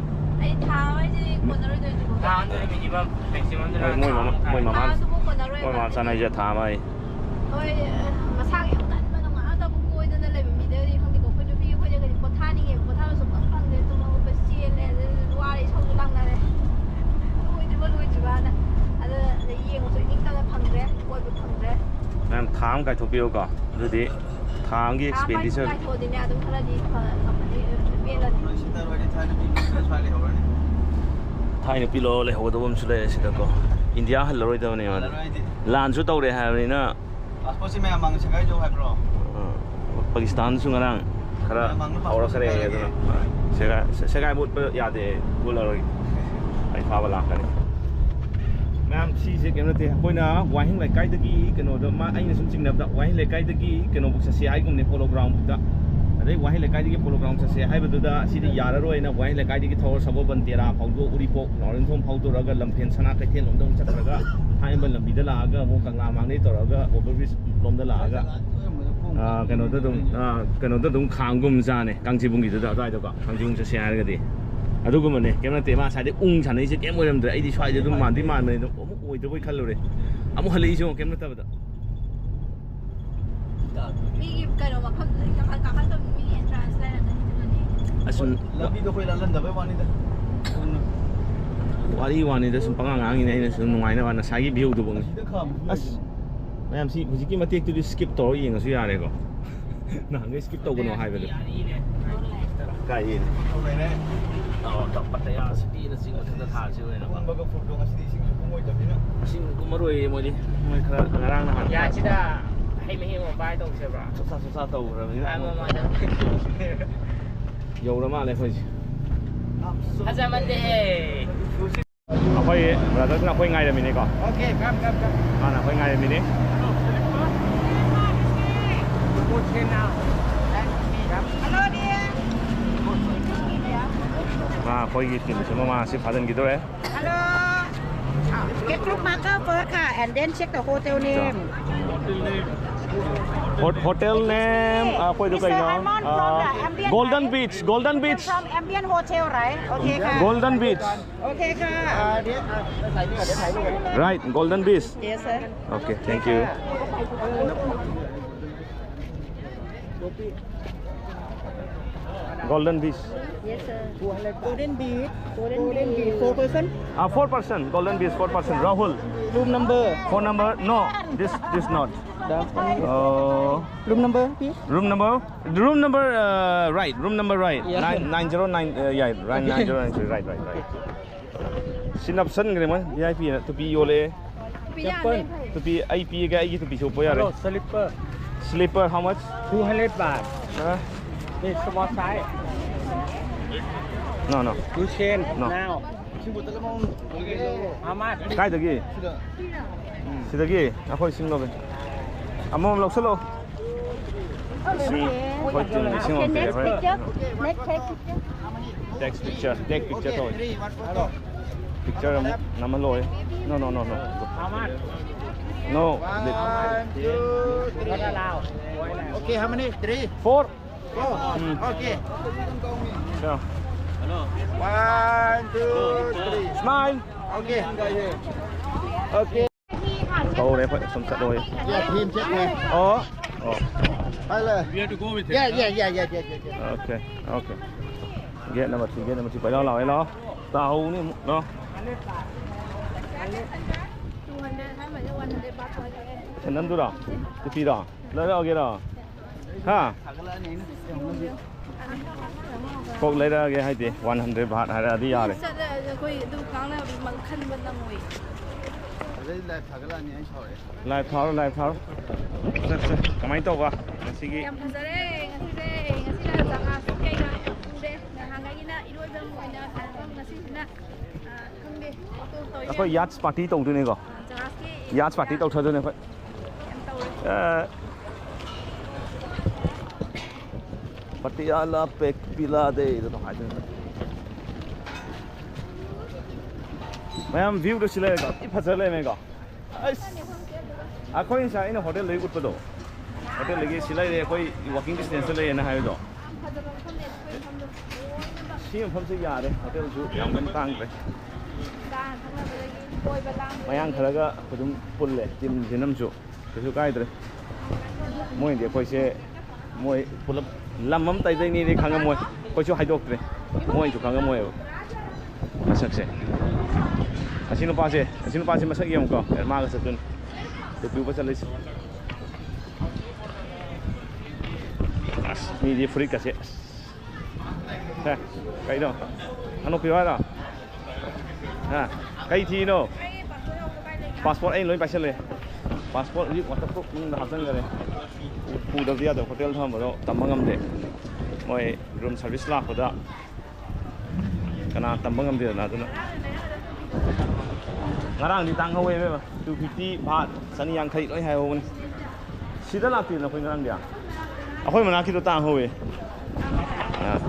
ꯑꯩ ꯊꯥ ꯑꯃ ꯍꯥꯏꯁꯦ ꯀꯣꯟꯅꯔꯣꯏꯗꯣꯏꯅꯦꯕꯀꯣ꯫ ꯊꯥ ꯑꯃꯗꯨꯅ ꯃꯤꯅꯤꯃꯝ, ꯃꯦꯛꯁꯤꯃꯝꯗꯨꯅ ꯃꯣꯏ, ꯃꯣꯏ ꯊꯥ ꯃꯃꯥ-, ꯑꯃ ꯃꯣꯏ ꯀꯥꯏ꯫ ꯃꯃꯥ-, ꯊꯥ ꯑꯗꯨꯕꯨ ꯀꯣꯟꯅꯔꯣꯏꯕ꯫ ꯃꯣꯏ ꯃꯃꯥ ꯆꯥꯅꯩꯁꯦ ꯊꯥ ꯑꯃ ꯍꯥꯏ꯫ ꯍꯣꯏ, ꯃꯁꯥꯒꯤ ꯌꯥꯝ ꯀꯟꯕ ꯅꯨꯡꯉꯥꯏꯇꯕ ꯀꯣꯏꯗꯅ ꯂꯩꯕ ꯃꯤꯗꯗꯤ ꯈꯪꯗꯦꯀꯣ꯫ ꯑꯩꯈꯣꯏ ꯅꯨꯄꯤ ꯑꯩꯈꯣꯏꯗꯒꯗꯤ ꯄꯣꯊꯥꯅꯤꯡꯉꯦꯕ, ꯄꯣꯊꯥꯕ ꯁꯨꯡꯐꯪ ꯐꯪꯗꯦ꯫ ꯇꯨꯝꯃꯒ ꯆꯦꯜꯂꯦ, ꯑꯗꯩ ꯋꯥꯔꯦ, ꯏꯁꯧꯁꯨ ꯂꯥꯡꯅꯔꯦ꯫ ꯂꯣꯏꯗ꯭ꯔꯤꯕ ꯂꯣꯏꯗ꯭ꯔꯤꯕꯅ꯫ ꯑꯗꯨꯅ ꯌꯦꯡꯕꯁꯨ ꯏꯅꯤꯡꯇꯝꯅ ꯐꯪꯗ꯭ꯔꯦ, ꯀꯣꯏꯕ ꯐꯪꯗ꯭ꯔꯦ꯫ ꯃꯌꯥꯝ ꯊꯥ ꯑꯃ ꯀꯥꯏꯊꯣꯛꯄꯤꯌꯨꯀꯣ꯫ ꯑꯗꯨꯗꯤ ꯊꯥ ꯑꯃꯒꯤ ꯊꯥ ꯑꯃ expenditure ꯀꯥꯏꯊꯣꯛꯑꯗꯤꯅꯦ ꯑꯗꯨꯝ ꯈꯔꯗꯤ ꯐ-, ꯐꯪꯉꯅꯤ, ꯄꯦꯜꯂꯅꯤ꯫ ꯅꯣꯏ ꯁꯤ ꯇꯧꯔꯗꯤ ꯊꯥꯏꯅ ꯄꯤ-, ꯁ꯭ꯋꯥꯏ ꯂꯩꯍꯧꯔꯅꯤ꯫ ꯊꯥꯏꯅ ꯄꯤꯂꯣ ꯂꯩꯍꯧꯒꯗꯕ ꯑꯃꯁꯨ ꯂꯩꯔꯦ ꯁꯤꯗꯀꯣ꯫ ꯏꯟꯗꯤꯌꯥ ꯍꯜꯂꯔꯣꯏꯗꯕꯅꯦꯕ꯫ ꯍꯜꯂꯔꯣꯏ ꯑꯩꯗꯤ꯫ ꯂꯥꯟꯁꯨ ꯇꯧꯔꯦ ꯍꯥꯏꯕꯅꯤꯅ꯫ ꯄꯥꯁꯄꯣꯔꯠꯁꯤ ꯃꯌꯥꯝ ꯃꯥꯡꯗ ꯁꯦꯒꯥꯏꯗꯧ ꯍꯥꯏꯕ꯭ꯔꯣ? ꯑ, ꯄꯥꯀꯤꯁꯇꯥꯟꯁꯨ ꯉꯔꯥꯡ ꯈꯔ ꯃꯌꯥꯝ ꯃꯥꯡꯗ ꯄꯥꯁꯄꯣꯔꯠ ꯍꯧꯔꯛꯈ꯭ꯔꯦ ꯁꯦꯒꯥꯏꯔꯒꯦ꯫ ꯑꯗꯨꯅ ꯁꯦꯒꯥꯏ-, ꯁꯦ-, ꯁꯦꯒꯥꯏ ꯃꯨꯠꯄ ꯌꯥꯗꯦ, ꯄꯨꯜꯂꯔꯣꯏ꯫ ꯑꯩ ꯐꯥꯕ ꯂꯥꯛꯀꯅꯤ꯫ ꯃꯌꯥꯝ, ꯁꯤꯁꯦ ꯀꯩꯅꯣ ꯅꯠꯇꯦ, ꯑꯩꯈꯣꯏꯅ ꯋꯥꯍꯦꯡ ꯂꯩꯀꯥꯏꯗꯒꯤ ꯀꯩꯅꯣꯗ, ꯃꯥ, ꯑꯩꯅ ꯁꯨꯝ ꯆꯤꯡꯅꯕꯗ ꯋꯥꯍꯦꯡ ꯂꯩꯀꯥꯏꯗꯒꯤ ꯀꯩꯅꯣꯐꯧ ꯆꯠꯁꯦ ꯍꯥꯏꯒꯨꯝꯅꯦ, ꯄꯣꯂꯣ ꯒ꯭ꯔꯥꯎꯟꯐꯧꯗ꯫ ꯑꯗꯩ ꯋꯥꯍꯦꯡ ꯂꯩꯀꯥꯏꯗꯒꯤ ꯄꯣꯂꯣ ꯒ꯭ꯔꯥꯎꯟ ꯆꯠꯁꯦ ꯍꯥꯏꯕꯗꯨꯗ ꯁꯤꯗꯤ ꯌꯥꯔꯔꯣꯏꯅ ꯋꯥꯍꯦꯡ ꯂꯩꯀꯥꯏꯗꯒꯤ ꯊꯧꯔ ꯁꯒꯣꯜꯕꯟ ꯇꯦꯔꯥ ꯐꯥꯎꯗꯣꯛ, ꯎꯔꯤꯄꯣꯛ, ꯂꯥꯎꯔꯦꯟꯊꯣꯡ ꯐꯥꯎꯗꯣꯔꯛꯑꯒ ꯂꯝꯐꯦꯟ ꯁꯅꯥ ꯀꯩꯊꯦꯜ ꯂꯣꯝꯗ ꯑꯃꯨꯛ ꯆꯠꯈ꯭ꯔꯒ ꯊꯥꯡꯃꯩꯕꯟ ꯂꯝꯕꯤꯗ ꯂꯥꯛꯑꯒ ꯑꯃꯨꯛ ꯀꯪꯂꯥ ꯃꯥꯡꯗꯩ ꯇꯧꯔꯒ ꯑꯣꯚꯔ ꯕ꯭ꯔꯤꯖ ꯂꯣꯝꯗ ꯂꯥꯛꯑꯒ, ꯑꯥ, ꯀꯩꯅꯣꯗ ꯑꯗꯨꯝ, ꯑꯥ, ꯀꯩꯅꯣꯗ ꯑꯗꯨꯝ ꯈꯥꯝꯒꯨꯝ ꯖꯥꯅꯦ, ꯀꯥꯡꯖꯤꯡꯕꯨꯡꯒꯤꯗꯨꯗ ꯑꯗꯨꯋꯥꯏꯗꯀꯣ, ꯀꯥꯡꯖꯤꯡꯕꯨꯡ ꯆꯠꯁꯦ ꯍꯥꯏꯔꯒꯗꯤ꯫ ꯑꯗꯨꯒꯨꯝꯕꯅꯦ, ꯀꯩꯝ ꯅꯠꯇꯦ꯫ ꯃꯥ ꯉꯁꯥꯏꯗꯩ ꯎꯪ ꯁꯥꯟꯅꯩꯁꯦ ꯀꯩꯝ ꯑꯣꯏꯔꯝꯗ꯭ꯔꯦ꯫ ꯑꯩꯗꯤ ꯁ꯭ꯋꯥꯏꯗ ꯑꯗꯨꯝ ꯃꯥꯟꯗꯤ ꯃꯥꯟꯕꯅꯦ, ꯑꯗꯨꯝ ꯑꯃꯨꯛ ꯑꯣꯏꯗꯕꯣꯏ ꯈꯜꯂꯨꯔꯦ꯫ ꯑꯃꯨꯛ ꯍꯜꯂꯛꯏꯁꯦ ꯌꯦꯡꯉꯣ, ꯀꯩꯝ ꯅꯠꯇꯕꯗ꯫ ꯃꯤꯒꯤ ꯀꯩꯅꯣ ꯃꯐꯝꯗꯨꯗ ꯀꯥꯈꯠ-, ꯀꯥꯈꯠꯇꯕ ꯃꯤꯒꯤ entrance ꯂꯩꯔꯝꯒꯅꯤ ꯑꯗꯨꯒꯅꯦ꯫ ꯑꯁꯨꯝ ꯂꯝꯕꯤꯗꯣ ꯑꯩꯈꯣꯏ ꯂꯥꯜꯍꯟꯗꯕꯩ ꯋꯥꯅꯤꯗ꯫ ꯋꯥꯔꯤ ꯋꯥꯅꯤꯗ, ꯁꯨꯝ ꯄꯉꯥꯡ ꯉꯥꯡꯉꯤꯅꯦ ꯑꯩꯅ ꯁꯨꯝ ꯅꯨꯡꯉꯥꯏꯅꯕ, ꯉꯁꯥꯏꯒꯤ view ꯗꯨꯕꯨ꯫ ꯑꯁꯤꯗ ꯈꯥꯝꯃꯤꯁꯤꯅ ꯑꯁ, ꯀꯩꯅꯣ? ꯃꯌꯥꯝ ꯁꯤ ꯍꯧꯖꯤꯛꯀꯤ ꯃꯇꯦꯛꯇꯨꯗꯤ skip ꯇꯧꯔ ꯌꯦꯡꯉꯁꯨ ꯌꯥꯔꯦꯀꯣ꯫ ꯅꯍꯥꯟꯒꯩ skip ꯇꯧꯒꯅꯣ ꯍꯥꯏꯕꯗꯣ꯫ ꯀꯥꯏꯌꯦ꯫ ꯑꯣ, ꯄꯠꯇꯌꯥ ꯁꯤꯇꯤꯅ ꯆꯤꯡ ꯃꯊꯛꯇ ꯊꯥꯔꯁꯤ ꯑꯣꯏꯅ꯫ ꯀꯨꯝꯕꯒ ꯐꯨꯠꯇꯣ ꯉꯁꯤꯗꯤ ꯏꯁꯤꯡꯁꯨ ꯀꯨꯝꯃꯣꯏꯗꯕꯅꯤꯅ꯫ ꯏꯁꯤꯡ ꯀꯨꯝꯃꯔꯣꯏꯌꯦ ꯃꯣꯏꯗꯤ꯫ ꯃꯣꯏ ꯈꯔ ꯉꯔꯥꯡ ꯅꯍꯥꯟ꯫ ꯌꯥꯁꯤꯗ ꯍꯩ ꯃꯍꯤ ꯑꯃ ꯄꯥꯏ ꯇꯧꯁꯦꯕ꯭ꯔꯥ? ꯆꯣꯆꯥ ꯆꯣꯆꯥ ꯇꯧꯈ꯭ꯔꯕꯅꯤꯅ꯫ ꯑꯥ, ꯃꯃꯥꯗ꯫ ꯌꯧꯔ ꯃꯥꯜꯂꯦ ꯑꯩꯈꯣꯏꯁꯦ꯫ ꯐꯖꯃꯟꯗꯦꯍꯦ꯫ ꯑꯩꯈꯣꯏ ꯕ꯭ꯔꯗꯔꯁꯤꯅ ꯑꯩꯈꯣꯏ ꯉꯥꯏꯔꯝꯃꯤꯅꯦꯀꯣ꯫ Okay, come, come, come. ꯃꯥꯅ ꯑꯩꯈꯣꯏ ꯉꯥꯏꯔꯝꯃꯤꯅꯦ꯫ Hello, dear. ꯃꯥ ꯑꯩꯈꯣꯏꯒꯤ ꯇꯤꯝꯁꯤꯃ ꯃꯥ ꯉꯁꯤ ꯐꯥꯖꯤꯟꯈꯤꯗꯣꯔꯦ꯫ Hello. Get group marker first, car, and then check the hotel name. Hot- hotel name, ꯑꯩꯈꯣꯏꯗꯨ Mister ꯀꯩꯅꯣ? Arman from the Ambient, Golden right? Beach, Golden Beach. From Ambient Hotel, right? Okay, car. Golden Beach. Okay, car. Right, Golden Beach. Yes, sir. Okay, thank you. Golden Beach. Yes, sir. Golden Beach. Golden Beach. Four person? Ah, four person. Golden Beach, four person. Rahul. Room number? Phone number? No. This, this not. Uh, Room number, please. Room number? Room number, uh, right. Room number, right. Yeah. Nine, nine zero nine, uh, yeah, right, nine zero nine three, right, right, right. ꯁꯤ ꯅꯞꯁꯟꯈ꯭ꯔꯦ ꯃꯣꯏ, V I P ꯅ ꯇꯨꯄꯤ ꯌꯣꯜꯂꯦ꯫ ꯆꯄꯜ꯫ ꯇꯨꯄꯤ ꯑꯩ ꯄꯤꯒꯦ, ꯑꯩꯒꯤ ꯇꯨꯄꯤꯁꯨ ꯎꯞꯄ ꯌꯥꯔꯦ꯫ Hello, slipper. Slipper, how much? Two hundred baht. ꯍꯥ? This small size. No, no. You change No. now. How much? ꯀꯥꯏꯗꯒꯤ? ꯁꯤꯗꯒꯤ ꯑꯩꯈꯣꯏ ꯁꯤꯡ ꯂꯧꯒꯦ꯫ ꯑꯃꯃꯝ ꯂꯧꯁꯜꯂꯣ꯫ ꯁꯤꯡ ꯑꯩꯈꯣꯏ ꯇꯤꯝꯒꯤ ꯁꯤꯡ ꯑꯃ ꯄꯤꯔꯦ꯫ ꯍꯣꯔꯦꯟ꯫ Next picture. Next picture. Take picture, take picture ꯇꯧꯋꯦ꯫ Picture ꯑꯃꯨꯛ ꯅꯝꯍꯜꯂꯣꯏ꯫ No, no, no, no. No. One, two, three. Okay, how many? Three? Four. Four. Um. Okay. So. One, two, three. Smile. Okay. Okay. ꯇꯧꯔꯦ ꯑꯩꯈꯣꯏ ꯁꯨꯝ ꯆꯠꯂꯣꯏ꯫ Yeah, him check me. ꯑꯣ꯫ ꯑꯣ꯫ Hello. We have to go with him. Yeah, yeah, yeah, yeah, yeah, yeah, yeah. Okay, okay. Gate number three, gate number three. ꯄꯩꯂꯥꯎ ꯂꯥꯎ, ꯂꯥꯎ꯫ ꯇꯥꯍꯧꯅꯤ ꯑꯃꯨꯛ, ꯂꯥꯎ꯫ ꯁꯦꯟꯗꯟꯗꯨꯔꯣ? ꯇꯨꯄꯤꯔꯣ? ꯂꯩꯔꯛꯑꯒꯦꯔꯣ? ꯍꯥ? ꯊꯥꯒꯠꯂꯛꯑꯅꯤ ꯑꯩꯅ ꯌꯦꯡꯉꯨꯅꯦ꯫ ꯀꯣꯛ ꯂꯩꯔꯛꯑꯒꯦ ꯍꯥꯏꯗꯤ ꯋꯥꯟ ꯍꯟꯗ꯭ꯔꯦꯠ ꯕꯥꯠ ꯍꯥꯏꯔꯛꯑꯗꯤ ꯌꯥꯔꯦ꯫ ꯆꯠꯂꯦ, ꯑꯩꯈꯣꯏ ꯑꯗꯨ ꯉꯥꯡꯅꯕꯗꯤ ꯃꯈꯟꯕ ꯅꯪꯉꯣꯏ꯫ ꯑꯗꯩ ꯂꯥꯏꯚ ꯊꯥꯒꯠꯂꯛꯑꯅꯤ ꯑꯩ ꯁꯥꯎꯔꯛꯑꯦ꯫ ꯂꯥꯏꯚ ꯊꯥꯔꯣ, ꯂꯥꯏꯚ ꯊꯥꯔꯣ꯫ ꯆꯠꯁꯦ꯫ ꯀꯃꯥꯏꯅ ꯇꯧꯕ ꯉꯁꯤꯒꯤ? ꯌꯥꯝ ꯐꯖꯔꯦ ꯉꯁꯤꯁꯦ꯫ ꯉꯁꯤꯅ ꯖꯍꯥꯖ ꯀꯩꯀꯥ ꯎꯔꯦ꯫ ꯅꯍꯥꯟꯉꯩꯒꯤꯅ ꯏꯔꯣꯏꯕ ꯑꯣꯏꯅ ꯊꯥꯔꯛꯄ, ꯉꯁꯤꯁꯤꯅ, ꯑ, ꯈꯪꯗꯦ, ꯑꯣꯇꯣ ꯇꯧꯔꯤ꯫ ꯑꯩꯈꯣꯏ ꯌꯥꯠꯁ ꯄꯥꯔꯇꯤ ꯇꯧꯗꯣꯏꯅꯤꯀꯣ꯫ ꯖꯍꯥꯖꯀꯤ ꯌꯥꯠꯁ ꯄꯥꯔꯇꯤ ꯇꯧꯊꯗꯣꯏꯅꯦ ꯑꯩꯈꯣꯏ꯫ ꯌꯥꯝ ꯇꯧꯔꯦ꯫ ꯑ, ꯄꯇꯤꯌꯥꯂꯥ ꯄꯦꯛ ꯄꯤꯂꯥꯗꯦ ꯑꯗꯨꯝ ꯍꯥꯏꯗꯣꯏꯅꯦ꯫ ꯃꯌꯥꯝ ꯚ꯭ꯌꯨꯗꯣ ꯁꯤ ꯂꯩꯔꯦꯀꯣ, ꯊꯤ ꯐꯖ ꯂꯩꯔꯝꯃꯦꯀꯣ꯫ ꯑꯁ, ꯑꯩꯈꯣꯏ ꯉꯁꯥꯏ ꯑꯩꯅ ꯍꯣꯇꯦꯜꯗꯒꯤ ꯎꯠꯄꯗꯣ, ꯍꯣꯇꯦꯜꯗꯒꯤ ꯁꯤ ꯂꯩꯔꯦ, ꯑꯩꯈꯣꯏ ꯋꯥꯀꯤꯡ ꯗꯤꯁꯇꯦꯟꯁꯇ ꯂꯩꯌꯦꯅ ꯍꯥꯏꯕꯗꯣ, ꯁꯤ ꯃꯐꯝꯁꯦ ꯌꯥꯔꯦ, ꯍꯣꯇꯦꯜꯁꯨ ꯌꯥꯝ ꯀꯟꯅ ꯇꯥꯡꯗ꯭ꯔꯦ꯫ ꯃꯌꯥꯡ ꯈꯔꯒ ꯑꯗꯨꯝ ꯄꯨꯜꯂꯦ, ꯇꯤꯝ ꯇꯤꯝ ꯑꯃꯁꯨ꯫ ꯀꯩꯁꯨ ꯀꯥꯏꯗ꯭ꯔꯦ꯫ ꯃꯣꯏꯅꯗꯤ ꯑꯩꯈꯣꯏꯁꯦ, ꯃꯣꯏ ꯄꯨꯂꯞ ꯂꯝ ꯑꯃꯇꯗꯩꯅꯤꯗꯤ ꯈꯪꯉꯝꯃꯣꯏ꯫ ꯑꯩꯈꯣꯏꯁꯨ ꯍꯥꯏꯗꯣꯛꯇ꯭ꯔꯦ, ꯃꯣꯏꯁꯨ ꯈꯪꯉꯝꯃꯣꯏꯕ ꯃꯁꯛꯁꯦ꯫ ꯑꯁꯤ ꯅꯨꯄꯥꯁꯦ, ꯑꯁꯤ ꯅꯨꯄꯥꯁꯦ ꯃꯁꯛ ꯌꯦꯡꯉꯨꯀꯣ꯫ ꯑꯦ, ꯃꯥꯒ ꯆꯠꯇꯣꯏꯅꯤ꯫ ꯇꯣꯄꯤ ꯎꯞꯄ ꯆꯠꯂꯤꯁꯦ꯫ ꯑꯁ, ꯃꯤꯗꯤ ꯐꯨꯔꯤꯠꯀꯁꯦ, ꯑꯁ꯫ ꯍꯦ, ꯀꯩꯅꯣ? ꯍꯅꯨ ꯄꯤꯌꯨ ꯍꯥꯏꯔꯣ? ꯍꯥ? ꯀꯩ ꯊꯤꯅꯣ? ꯄꯥꯁꯄꯣꯔꯠ ꯑꯩ ꯂꯣꯏ ꯄꯥꯏꯁꯜꯂꯦ꯫ ꯄꯥꯁꯄꯣꯔꯠ ꯍꯧꯖꯤꯛ ꯋꯥꯇꯔ ꯄ꯭ꯔꯨꯐ ꯃꯅꯨꯡꯗ ꯍꯥꯞꯆꯤꯟꯈꯔꯦ꯫ ꯄꯨꯗꯕꯗꯤ ꯌꯥꯗꯕ, ꯍꯣꯇꯦꯜ ꯊꯝꯕꯗꯣ ꯇꯝꯕ ꯉꯝꯗꯦ꯫ ꯃꯣꯏ ꯔꯨꯝ ꯁꯥꯔꯚꯤꯁ ꯂꯥꯛꯄꯗ ꯀꯅꯥ ꯇꯝꯕ ꯉꯝꯗꯦꯗꯅ, ꯑꯗꯨꯅ꯫ ꯉꯔꯥꯡꯗꯤ ꯇꯥꯡꯍꯧꯋꯦ ꯏꯕꯦꯝꯃ, ꯇꯨ ꯐꯤꯐꯇꯤ ꯕꯥꯠ, ꯆꯅꯤ ꯌꯥꯡꯈꯩ ꯂꯣꯏ ꯍꯥꯏꯍꯧꯕꯅꯤ꯫ ꯁꯤꯗ ꯂꯥꯛꯇꯦꯗꯅ ꯑꯩꯈꯣꯏ ꯉꯔꯥꯡꯗꯤ꯫ ꯑꯩꯈꯣꯏ ꯃꯅꯥꯛꯀꯤꯗꯣ ꯇꯥꯡꯍꯧꯋꯦ꯫ ꯑꯥ꯫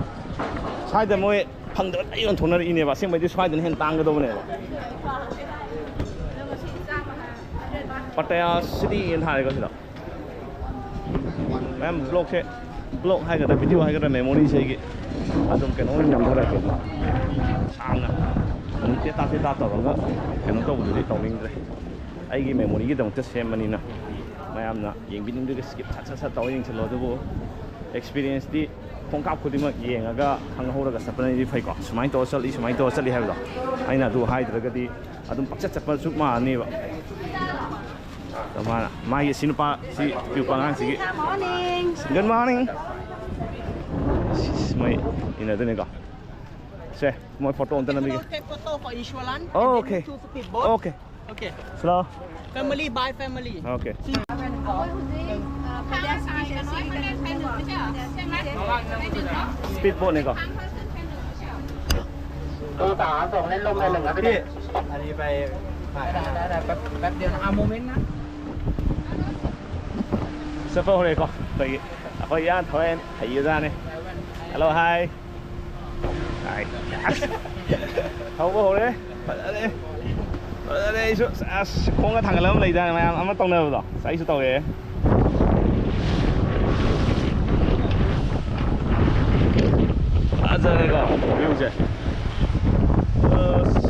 ꯁ꯭ꯋꯥꯏꯗ ꯃꯣꯏ ꯐꯪꯗꯕ ꯂꯣꯏ ꯌꯣꯟꯊꯣꯛꯅꯔꯛꯏꯅꯦꯕ꯫ ꯑꯁꯦꯡꯕꯩꯗꯤ ꯁ꯭ꯋꯥꯏꯗꯅ ꯍꯦꯟꯅ ꯇꯥꯡꯒꯗꯧꯕꯅꯦꯕ꯫ ꯄꯇꯌꯥ ꯁꯤꯇꯤ ꯊꯥꯔꯦꯀꯣ ꯁꯤꯗ꯫ ꯃꯌꯥꯝ ꯕ꯭ꯂꯣꯛꯁꯦ, ꯕ꯭ꯂꯣꯛ ꯍꯥꯏꯒꯗ꯭ꯔꯥ, ꯚꯤꯗꯤꯑꯣ ꯍꯥꯏꯒꯗ꯭ꯔꯥ, ꯃꯦꯃꯣꯔꯤꯁꯦ ꯑꯩꯒꯤ ꯑꯗꯨꯝ ꯀꯩꯅꯣ ꯑꯣꯏꯅ ꯅꯝꯊꯔꯛꯀꯦ꯫ ꯁꯥꯡꯅ ꯑꯗꯨꯝ ꯇꯦꯇꯥ ꯇꯦꯇꯥ ꯇꯧꯔꯒ ꯀꯩꯅꯣ ꯇꯧꯕꯗꯨꯗꯤ ꯇꯧꯅꯤꯡꯗ꯭ꯔꯦ꯫ ꯑꯩꯒꯤ ꯃꯦꯃꯣꯔꯤꯒꯤꯗꯃꯛꯇ ꯁꯦꯝꯕꯅꯤꯅ ꯃꯌꯥꯝꯅ ꯌꯦꯡꯕꯤꯅꯤꯡꯗ꯭ꯔꯒ ꯁ꯭ꯀꯤꯞ ꯁꯠ ꯁꯠ ꯁꯠ ꯇꯧꯔ ꯌꯦꯡꯁꯤꯜꯂꯣ꯫ ꯑꯗꯨꯕꯨ ꯑꯦꯛꯁꯄꯤꯔꯤꯌꯦꯟꯁꯇꯤ ꯈꯣꯡꯀꯥꯞ ꯈꯨꯗꯤꯡꯃꯛ ꯌꯦꯡꯉꯒ ꯈꯪꯍꯧꯔꯒ ꯆꯠꯄꯅꯗꯤ ꯐꯩꯀꯣ꯫ ꯁꯨꯃꯥꯏꯅ ꯇꯧꯔ ꯆꯠꯂꯤ, ꯁꯨꯃꯥꯏꯅ ꯇꯧꯔ ꯆꯠꯂꯤ ꯍꯥꯏꯕꯗꯣ ꯑꯩꯅ ꯑꯗꯨ ꯍꯥꯏꯗ꯭ꯔꯒꯗꯤ ꯑꯗꯨꯝ ꯄꯪꯆꯠ ꯆꯠꯄ ꯆꯞ ꯃꯥꯟꯅꯅꯦꯕ꯫ ꯃꯥꯅ ꯃꯥꯒꯤ ꯁꯤ ꯅꯨꯄꯥ ꯁꯤ ꯄꯤꯔꯛꯄ ꯑꯉꯥꯡꯁꯤꯒꯤ꯫ Morning. Good morning. ꯁꯤꯁ, ꯃꯣꯏ ꯏꯟꯅꯗꯣꯏꯅꯤꯀꯣ꯫ ꯁꯦ, ꯃꯣꯏ ꯐꯣꯇꯣ ꯑꯝꯇ ꯅꯝꯕꯤꯒꯦ꯫ Take photo for insurance. Oh, okay. And then two speedboat. Okay. Okay. Slow. Family by family. Okay. ꯑꯩꯈꯣꯏ ꯍꯧꯖꯤꯛ, ꯑ, ꯐꯥꯏꯅꯥꯟꯁꯀꯤ ꯁꯦ ꯁꯤ ꯀꯩꯅꯣꯁꯦ, Speedboat ꯅꯤꯀꯣ꯫ ꯇꯨ ꯇꯥꯔ ꯇꯧꯅꯦ, ꯂꯨꯝꯃꯦ, ꯂꯨꯝꯃꯦ꯫ ꯑꯦ꯫ ꯑꯗꯨꯗꯤ ꯚꯥꯏ, ꯚꯥꯏ, ꯚꯥꯏ, ꯚꯥꯏ, ꯚꯥꯏ, ꯚꯥꯏ, ꯚꯥꯏ, ꯚꯥꯏ, ꯚꯥꯏ, ꯚꯥꯏ, ꯚꯥꯏ, ꯚꯥꯏ, ꯚꯥꯏ, ꯆꯠꯄ ꯍꯧꯔꯦꯀꯣ꯫ ꯑꯩꯈꯣꯏꯒꯤ, ꯑꯩꯈꯣꯏ ꯏꯌꯥ ꯊꯧꯔꯦꯟ ꯍꯩꯕꯖꯥꯠꯅꯤ꯫ Hello, hi. Hi. ꯑꯁ! ꯊꯧꯕ ꯍꯧꯔꯦ꯫ ꯐꯖꯔꯦ꯫ ꯐꯖꯔꯦ꯫ ꯑꯩꯁꯨ ꯑꯁ, ꯈꯣꯡꯒ ꯊꯥꯡꯒꯠꯂ ꯑꯃ ꯂꯩꯗꯥꯏꯅꯦ, ꯃꯌꯥꯝ ꯑꯃ ꯇꯧꯅꯕꯗꯣ꯫ ꯑꯁ, ꯑꯩꯁꯨ ꯇꯧꯔꯛꯑꯦ꯫ ꯐꯖꯔꯦꯀꯣ, view ꯁꯦ꯫ ꯑꯁ꯫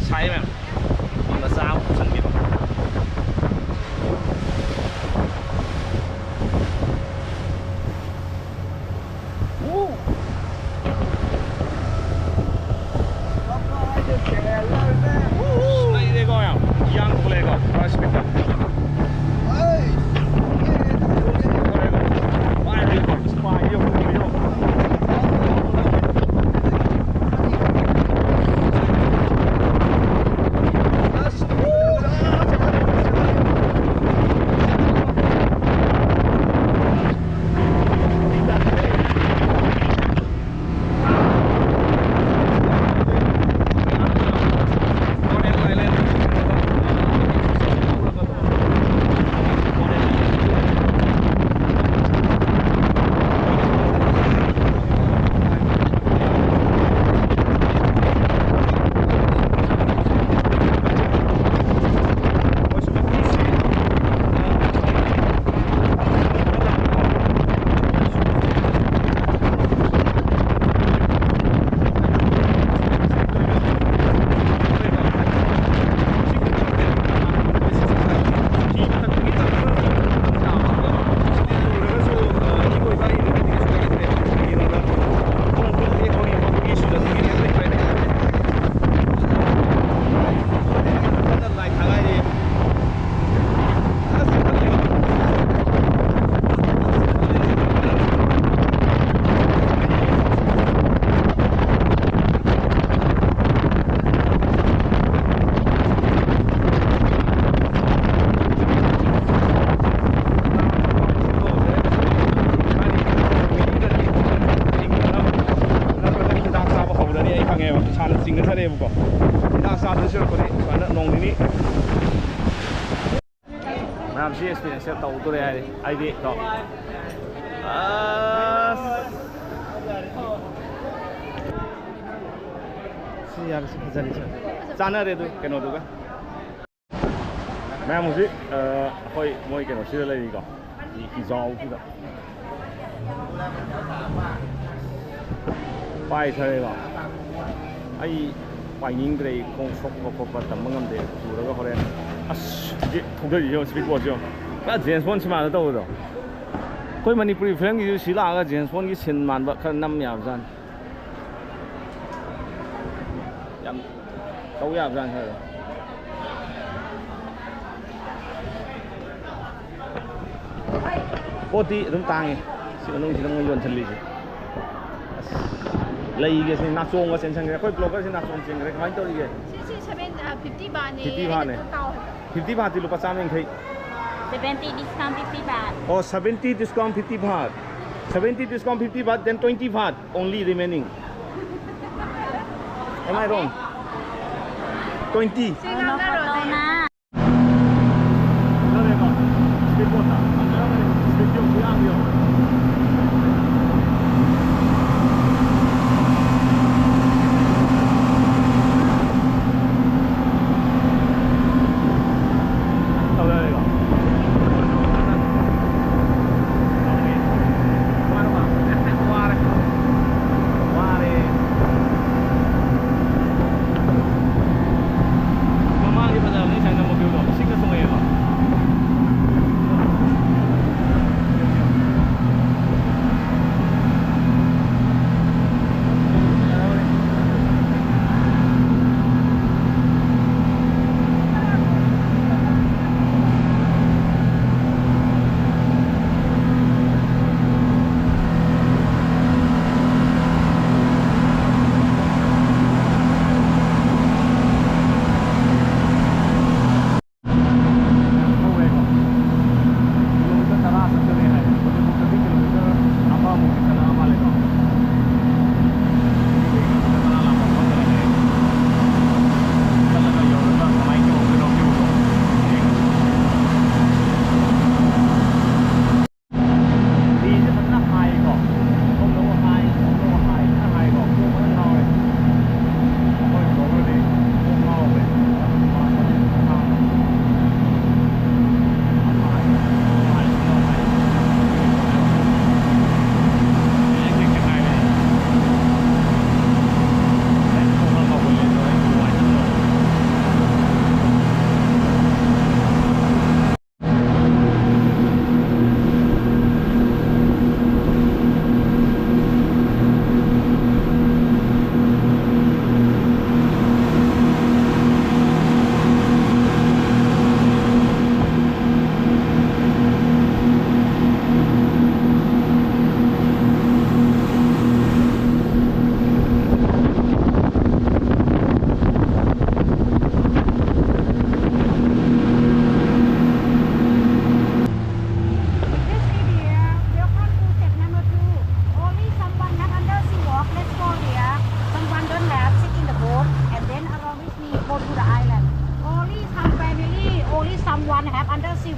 ꯁꯥꯏ ꯃꯌꯥꯝ꯫ ꯃꯆꯥ ꯑꯃ ꯄꯨꯁꯟꯕꯤꯔꯣ꯫ ꯂꯩꯔꯦꯀꯣ ꯃꯌꯥꯝ꯫ ꯌꯥꯡ ꯊꯣꯛꯂꯛꯑꯦꯀꯣ, first speed ꯇ꯫ ꯐꯔꯦꯕꯀꯣ꯫ ꯍꯤꯗꯥꯛ ꯆꯥꯗꯣꯏ ꯁꯔꯨꯛꯄꯨꯗꯤ ꯁꯨꯃꯥꯏꯅ ꯅꯣꯡ ꯅꯤꯅꯤ ꯃꯌꯥꯝꯁꯤ experience ꯇꯧꯗꯣꯔꯦ ꯍꯥꯏꯔꯤ꯫ ꯑꯩꯗꯤ ꯀꯣ꯫ ꯑꯁ꯫ ꯁꯤ ꯌꯥꯔꯦ, ꯁꯤ ꯐꯖꯔꯦ, ꯁꯤ꯫ ꯆꯥꯅꯔꯦ ꯑꯗꯨ ꯀꯩꯅꯣꯗꯨꯒ꯫ ꯃꯌꯥꯝ ꯍꯧꯖꯤꯛ, ꯑ, ꯑꯩꯈꯣꯏ ꯃꯣꯏ ꯀꯩꯅꯣꯁꯤꯗ ꯂꯩꯔꯤꯀꯣ, ꯏ-, ꯏꯖꯥꯎꯁꯤꯗ ꯄꯥꯏꯊꯔꯦꯀꯣ꯫ ꯑꯩ ꯄꯥꯏꯅꯤꯡꯗ꯭ꯔꯦ, ꯑꯩ ꯈꯣꯡ ꯁꯣꯛꯄ ꯈꯣꯠꯄ ꯇꯝꯕ ꯉꯝꯗꯦ, ꯇꯨꯔꯒ ꯍꯣꯔꯦꯟ꯫ ꯑꯁ, ꯍꯧꯖꯤꯛ ꯊꯧꯗꯔꯤꯁꯦ ꯌꯦꯡꯉꯣ, speed boat ꯁꯦ ꯌꯦꯡꯉꯣ꯫ ꯄꯨꯔꯥ James Bond ꯁꯤꯃꯥꯗ ꯇꯧꯕꯗꯣ꯫ ꯑꯩꯈꯣꯏ ꯃꯅꯤꯄꯨꯔꯤ film ꯒꯤꯁꯨ ꯁꯤ ꯂꯥꯛꯑꯒ James Bond ꯒꯤ scene ꯃꯥꯟꯕ ꯈꯔ ꯅꯝ ꯌꯥꯕꯖꯥꯠꯅꯤ꯫ ꯌꯥꯝ ꯇꯧ ꯌꯥꯕꯖꯥꯠꯅꯤ ꯈꯔ꯫ ꯄꯣꯠꯇꯤ ꯑꯗꯨꯝ ꯇꯥꯡꯉꯤ꯫ ꯁꯤ ꯃꯅꯨꯡꯁꯤꯗ ꯃꯣꯏ ꯌꯣꯟꯁꯤꯜꯂꯤꯁꯦ꯫ ꯑꯁ, ꯂꯩꯒꯁꯦ ꯅꯥꯆꯣꯝꯒ ꯆꯦꯟꯁꯟꯈ꯭ꯔꯦ꯫ ꯑꯩꯈꯣꯏ vlogger ꯁꯦ ꯅꯥꯆꯣꯝ ꯆꯦꯟꯈ꯭ꯔꯦ꯫ ꯀꯃꯥꯏꯅ ꯇꯧꯔꯤꯒꯦ? ꯁꯤ, ꯁꯤ seven, ꯑ, fifty ꯕꯥꯠꯅꯦ꯫ Fifty ꯕꯥꯠꯅꯦ꯫ ꯑꯩꯅ ꯈꯔ ꯇꯥꯎ ꯍꯥꯏꯕ꯫ Fifty ꯕꯥꯠꯇꯤ ꯂꯨꯄꯥ ꯆꯥꯝꯃ ꯌꯥꯡꯈꯩ꯫ Seventy discount fifty ꯕꯥꯠ꯫ ꯑꯣ, seventy discount fifty Baat. Seventy discount fifty Baat, then twenty Baat only remaining. Am I wrong? Twenty. ꯁꯤ ꯉꯥꯡꯅꯔꯣꯅꯦ꯫ ꯃꯃꯥꯡꯒꯤ ꯐꯖꯕꯅꯤ ꯉꯁꯥꯏ ꯅꯝꯕ view ꯗꯣ꯫ ꯏꯁꯤꯡꯒ ꯊꯨꯡꯉꯛꯑꯦꯕ꯫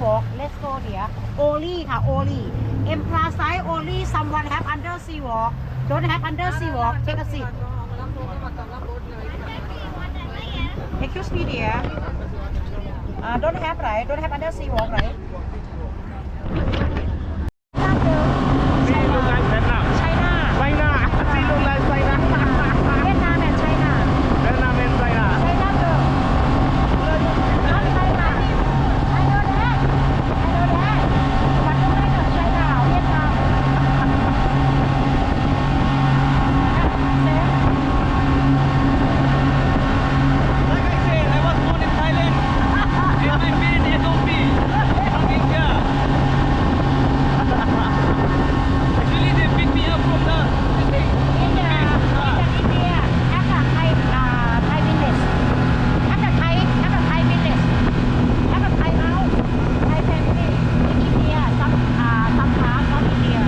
Walk, let's go there. Oli ค่ะ Oli. M Plaza Oli, someone have undersea walk. Don't have undersea walk, take a seat. Excuse me, dear. Uh, don't have, right? Don't have undersea walk, right? China. China. She look like China. Vietnam and China. Vietnam and China. China girl. Not China. I know that. I know that. But don't like China. Vietnam. Like I said, I was born in Thailand. And my parents adopt me from India. Actually, they pick me up from the India, India, Thai, uh, Thai village. Have a Thai, have a Thai village. Have a Thai house, Thai family. In India, some, uh, some part of India.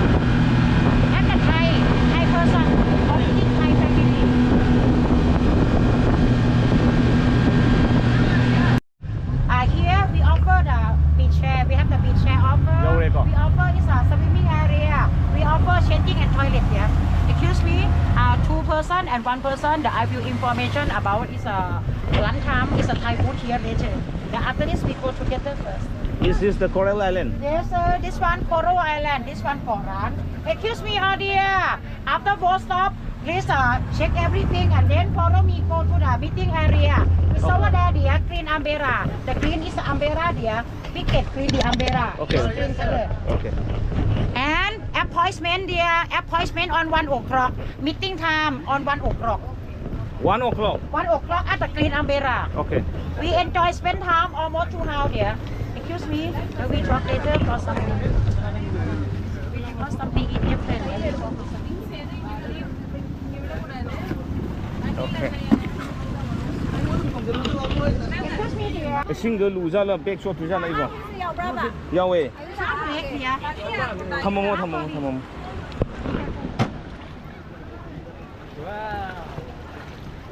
Have a Thai, Thai person, only Thai family. Uh, here we offer the beach chair. We have the beach chair offer. We offer is a swimming area. We offer changing and toilet here. Excuse me, uh, two person and one person. The I will information about is a lunch time. Is a Thai food here later. The after this we go together first. This is the Coral Island. Yes, sir. This one Coral Island. This one Coral. Excuse me, oh dear. After bus stop, please, uh, check everything and then follow me go to the meeting area. It's over there, dear, green umbrella. The green is umbrella, dear. Ticket green the umbrella. Okay. Green color. Okay. And appointment, dear. Appointment on one o'clock. Meeting time on one o'clock. One o'clock. One o'clock at the green umbrella. Okay. We enjoy spend time almost two hours here. Excuse me, we talk later for something. We want something in different. Okay. Excuse me, dear. ꯏꯁꯤꯡꯗꯣ ꯂꯨꯖꯥꯠꯂ, bag ꯆꯣꯠꯇꯣꯏꯖꯥꯠꯂ ꯑꯩꯕꯣ? ꯌꯥꯎꯋꯦ꯫ ꯊꯝꯃꯝꯃꯣ, ꯊꯝꯃꯝꯃꯣ, ꯊꯝꯃꯝꯃꯣ꯫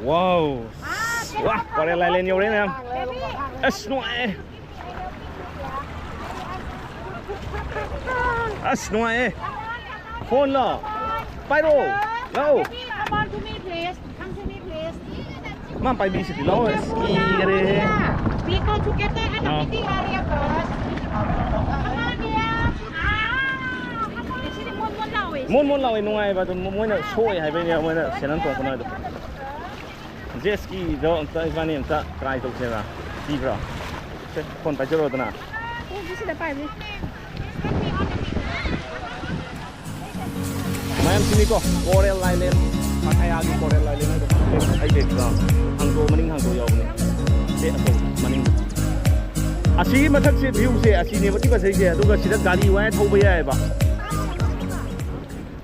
Wow. ꯋꯥ, ꯀꯣꯔꯦꯜ island ꯌꯧꯔꯦ ꯃꯌꯥꯝ꯫ ꯑꯁ, ꯅꯨꯡꯉꯥꯏꯌꯦ꯫ ꯑꯁ, ꯅꯨꯡꯉꯥꯏꯌꯦ꯫ ꯐꯣꯟꯂꯣ? ꯄꯥꯏꯔꯣ꯫ ꯂꯥꯛꯑꯣ꯫ Come on to me, please. Come to me, please. ꯃꯥ ꯄꯥꯏꯕꯤꯁꯤꯗꯤ ꯂꯥꯛꯑꯣ꯫ ꯑꯁ, ꯀꯤꯈꯔꯦꯍꯦ꯫ We go together and ah. Meeting area first. Come on, dear. ꯑꯥ, ꯁꯤꯗꯤ ꯃꯣꯟ ꯃꯣꯟ ꯂꯥꯎꯋꯦ꯫ ꯃꯣꯟ ꯃꯣꯟ ꯂꯥꯎꯋꯦ, ꯅꯨꯡꯉꯥꯏꯕ꯫ ꯑꯗꯨꯝ ꯃꯣꯏꯅ ꯁꯣꯛꯑꯦ ꯍꯥꯏꯕꯩꯅꯦ, ꯃꯣꯏꯅ ꯁꯦꯟꯗꯟ ꯇꯣꯡꯉꯛꯀꯅꯣ ꯍꯥꯏꯗꯣ꯫ ꯖꯦꯠ ꯁ꯭ꯀꯤꯗꯣ ꯑꯝꯇ ꯏꯕꯥꯅꯤ ꯑꯝꯇ try ꯇꯧꯁꯦꯕ꯫ ꯄꯤꯕ꯭ꯔꯣ? ꯁꯦ, ꯐꯣꯟ ꯄꯥꯏꯖꯔꯣꯗꯅ꯫ ꯑꯣ, ꯁꯤꯗ ꯄꯥꯏꯕꯅꯤ꯫ ꯃꯌꯥꯝ ꯁꯤꯅꯤꯀꯣ, Coral Island, ꯄꯥꯊꯥꯌꯥꯒꯤ Coral Island ꯍꯥꯏꯗꯣ꯫ ꯑꯩ ꯀꯩꯅꯣ, ꯍꯥꯡꯗꯣꯛ, ꯃꯅꯤꯡ ꯍꯥꯡꯗꯣꯛ ꯌꯥꯎꯕꯅꯦ꯫ ꯁꯦ, ꯑꯆꯧꯕ ꯃꯅꯤꯡꯗ꯫ ꯑꯁꯤꯒꯤ ꯃꯊꯛꯁꯦ, view ꯁꯦ ꯑꯁꯤꯅꯦꯕ ꯊꯤ ꯐꯖꯩꯁꯦ꯫ ꯑꯗꯨꯒ ꯁꯤꯗ ꯒꯥꯔꯤ ꯋꯥꯏꯔ ꯊꯧꯕ ꯌꯥꯏꯑꯕ꯫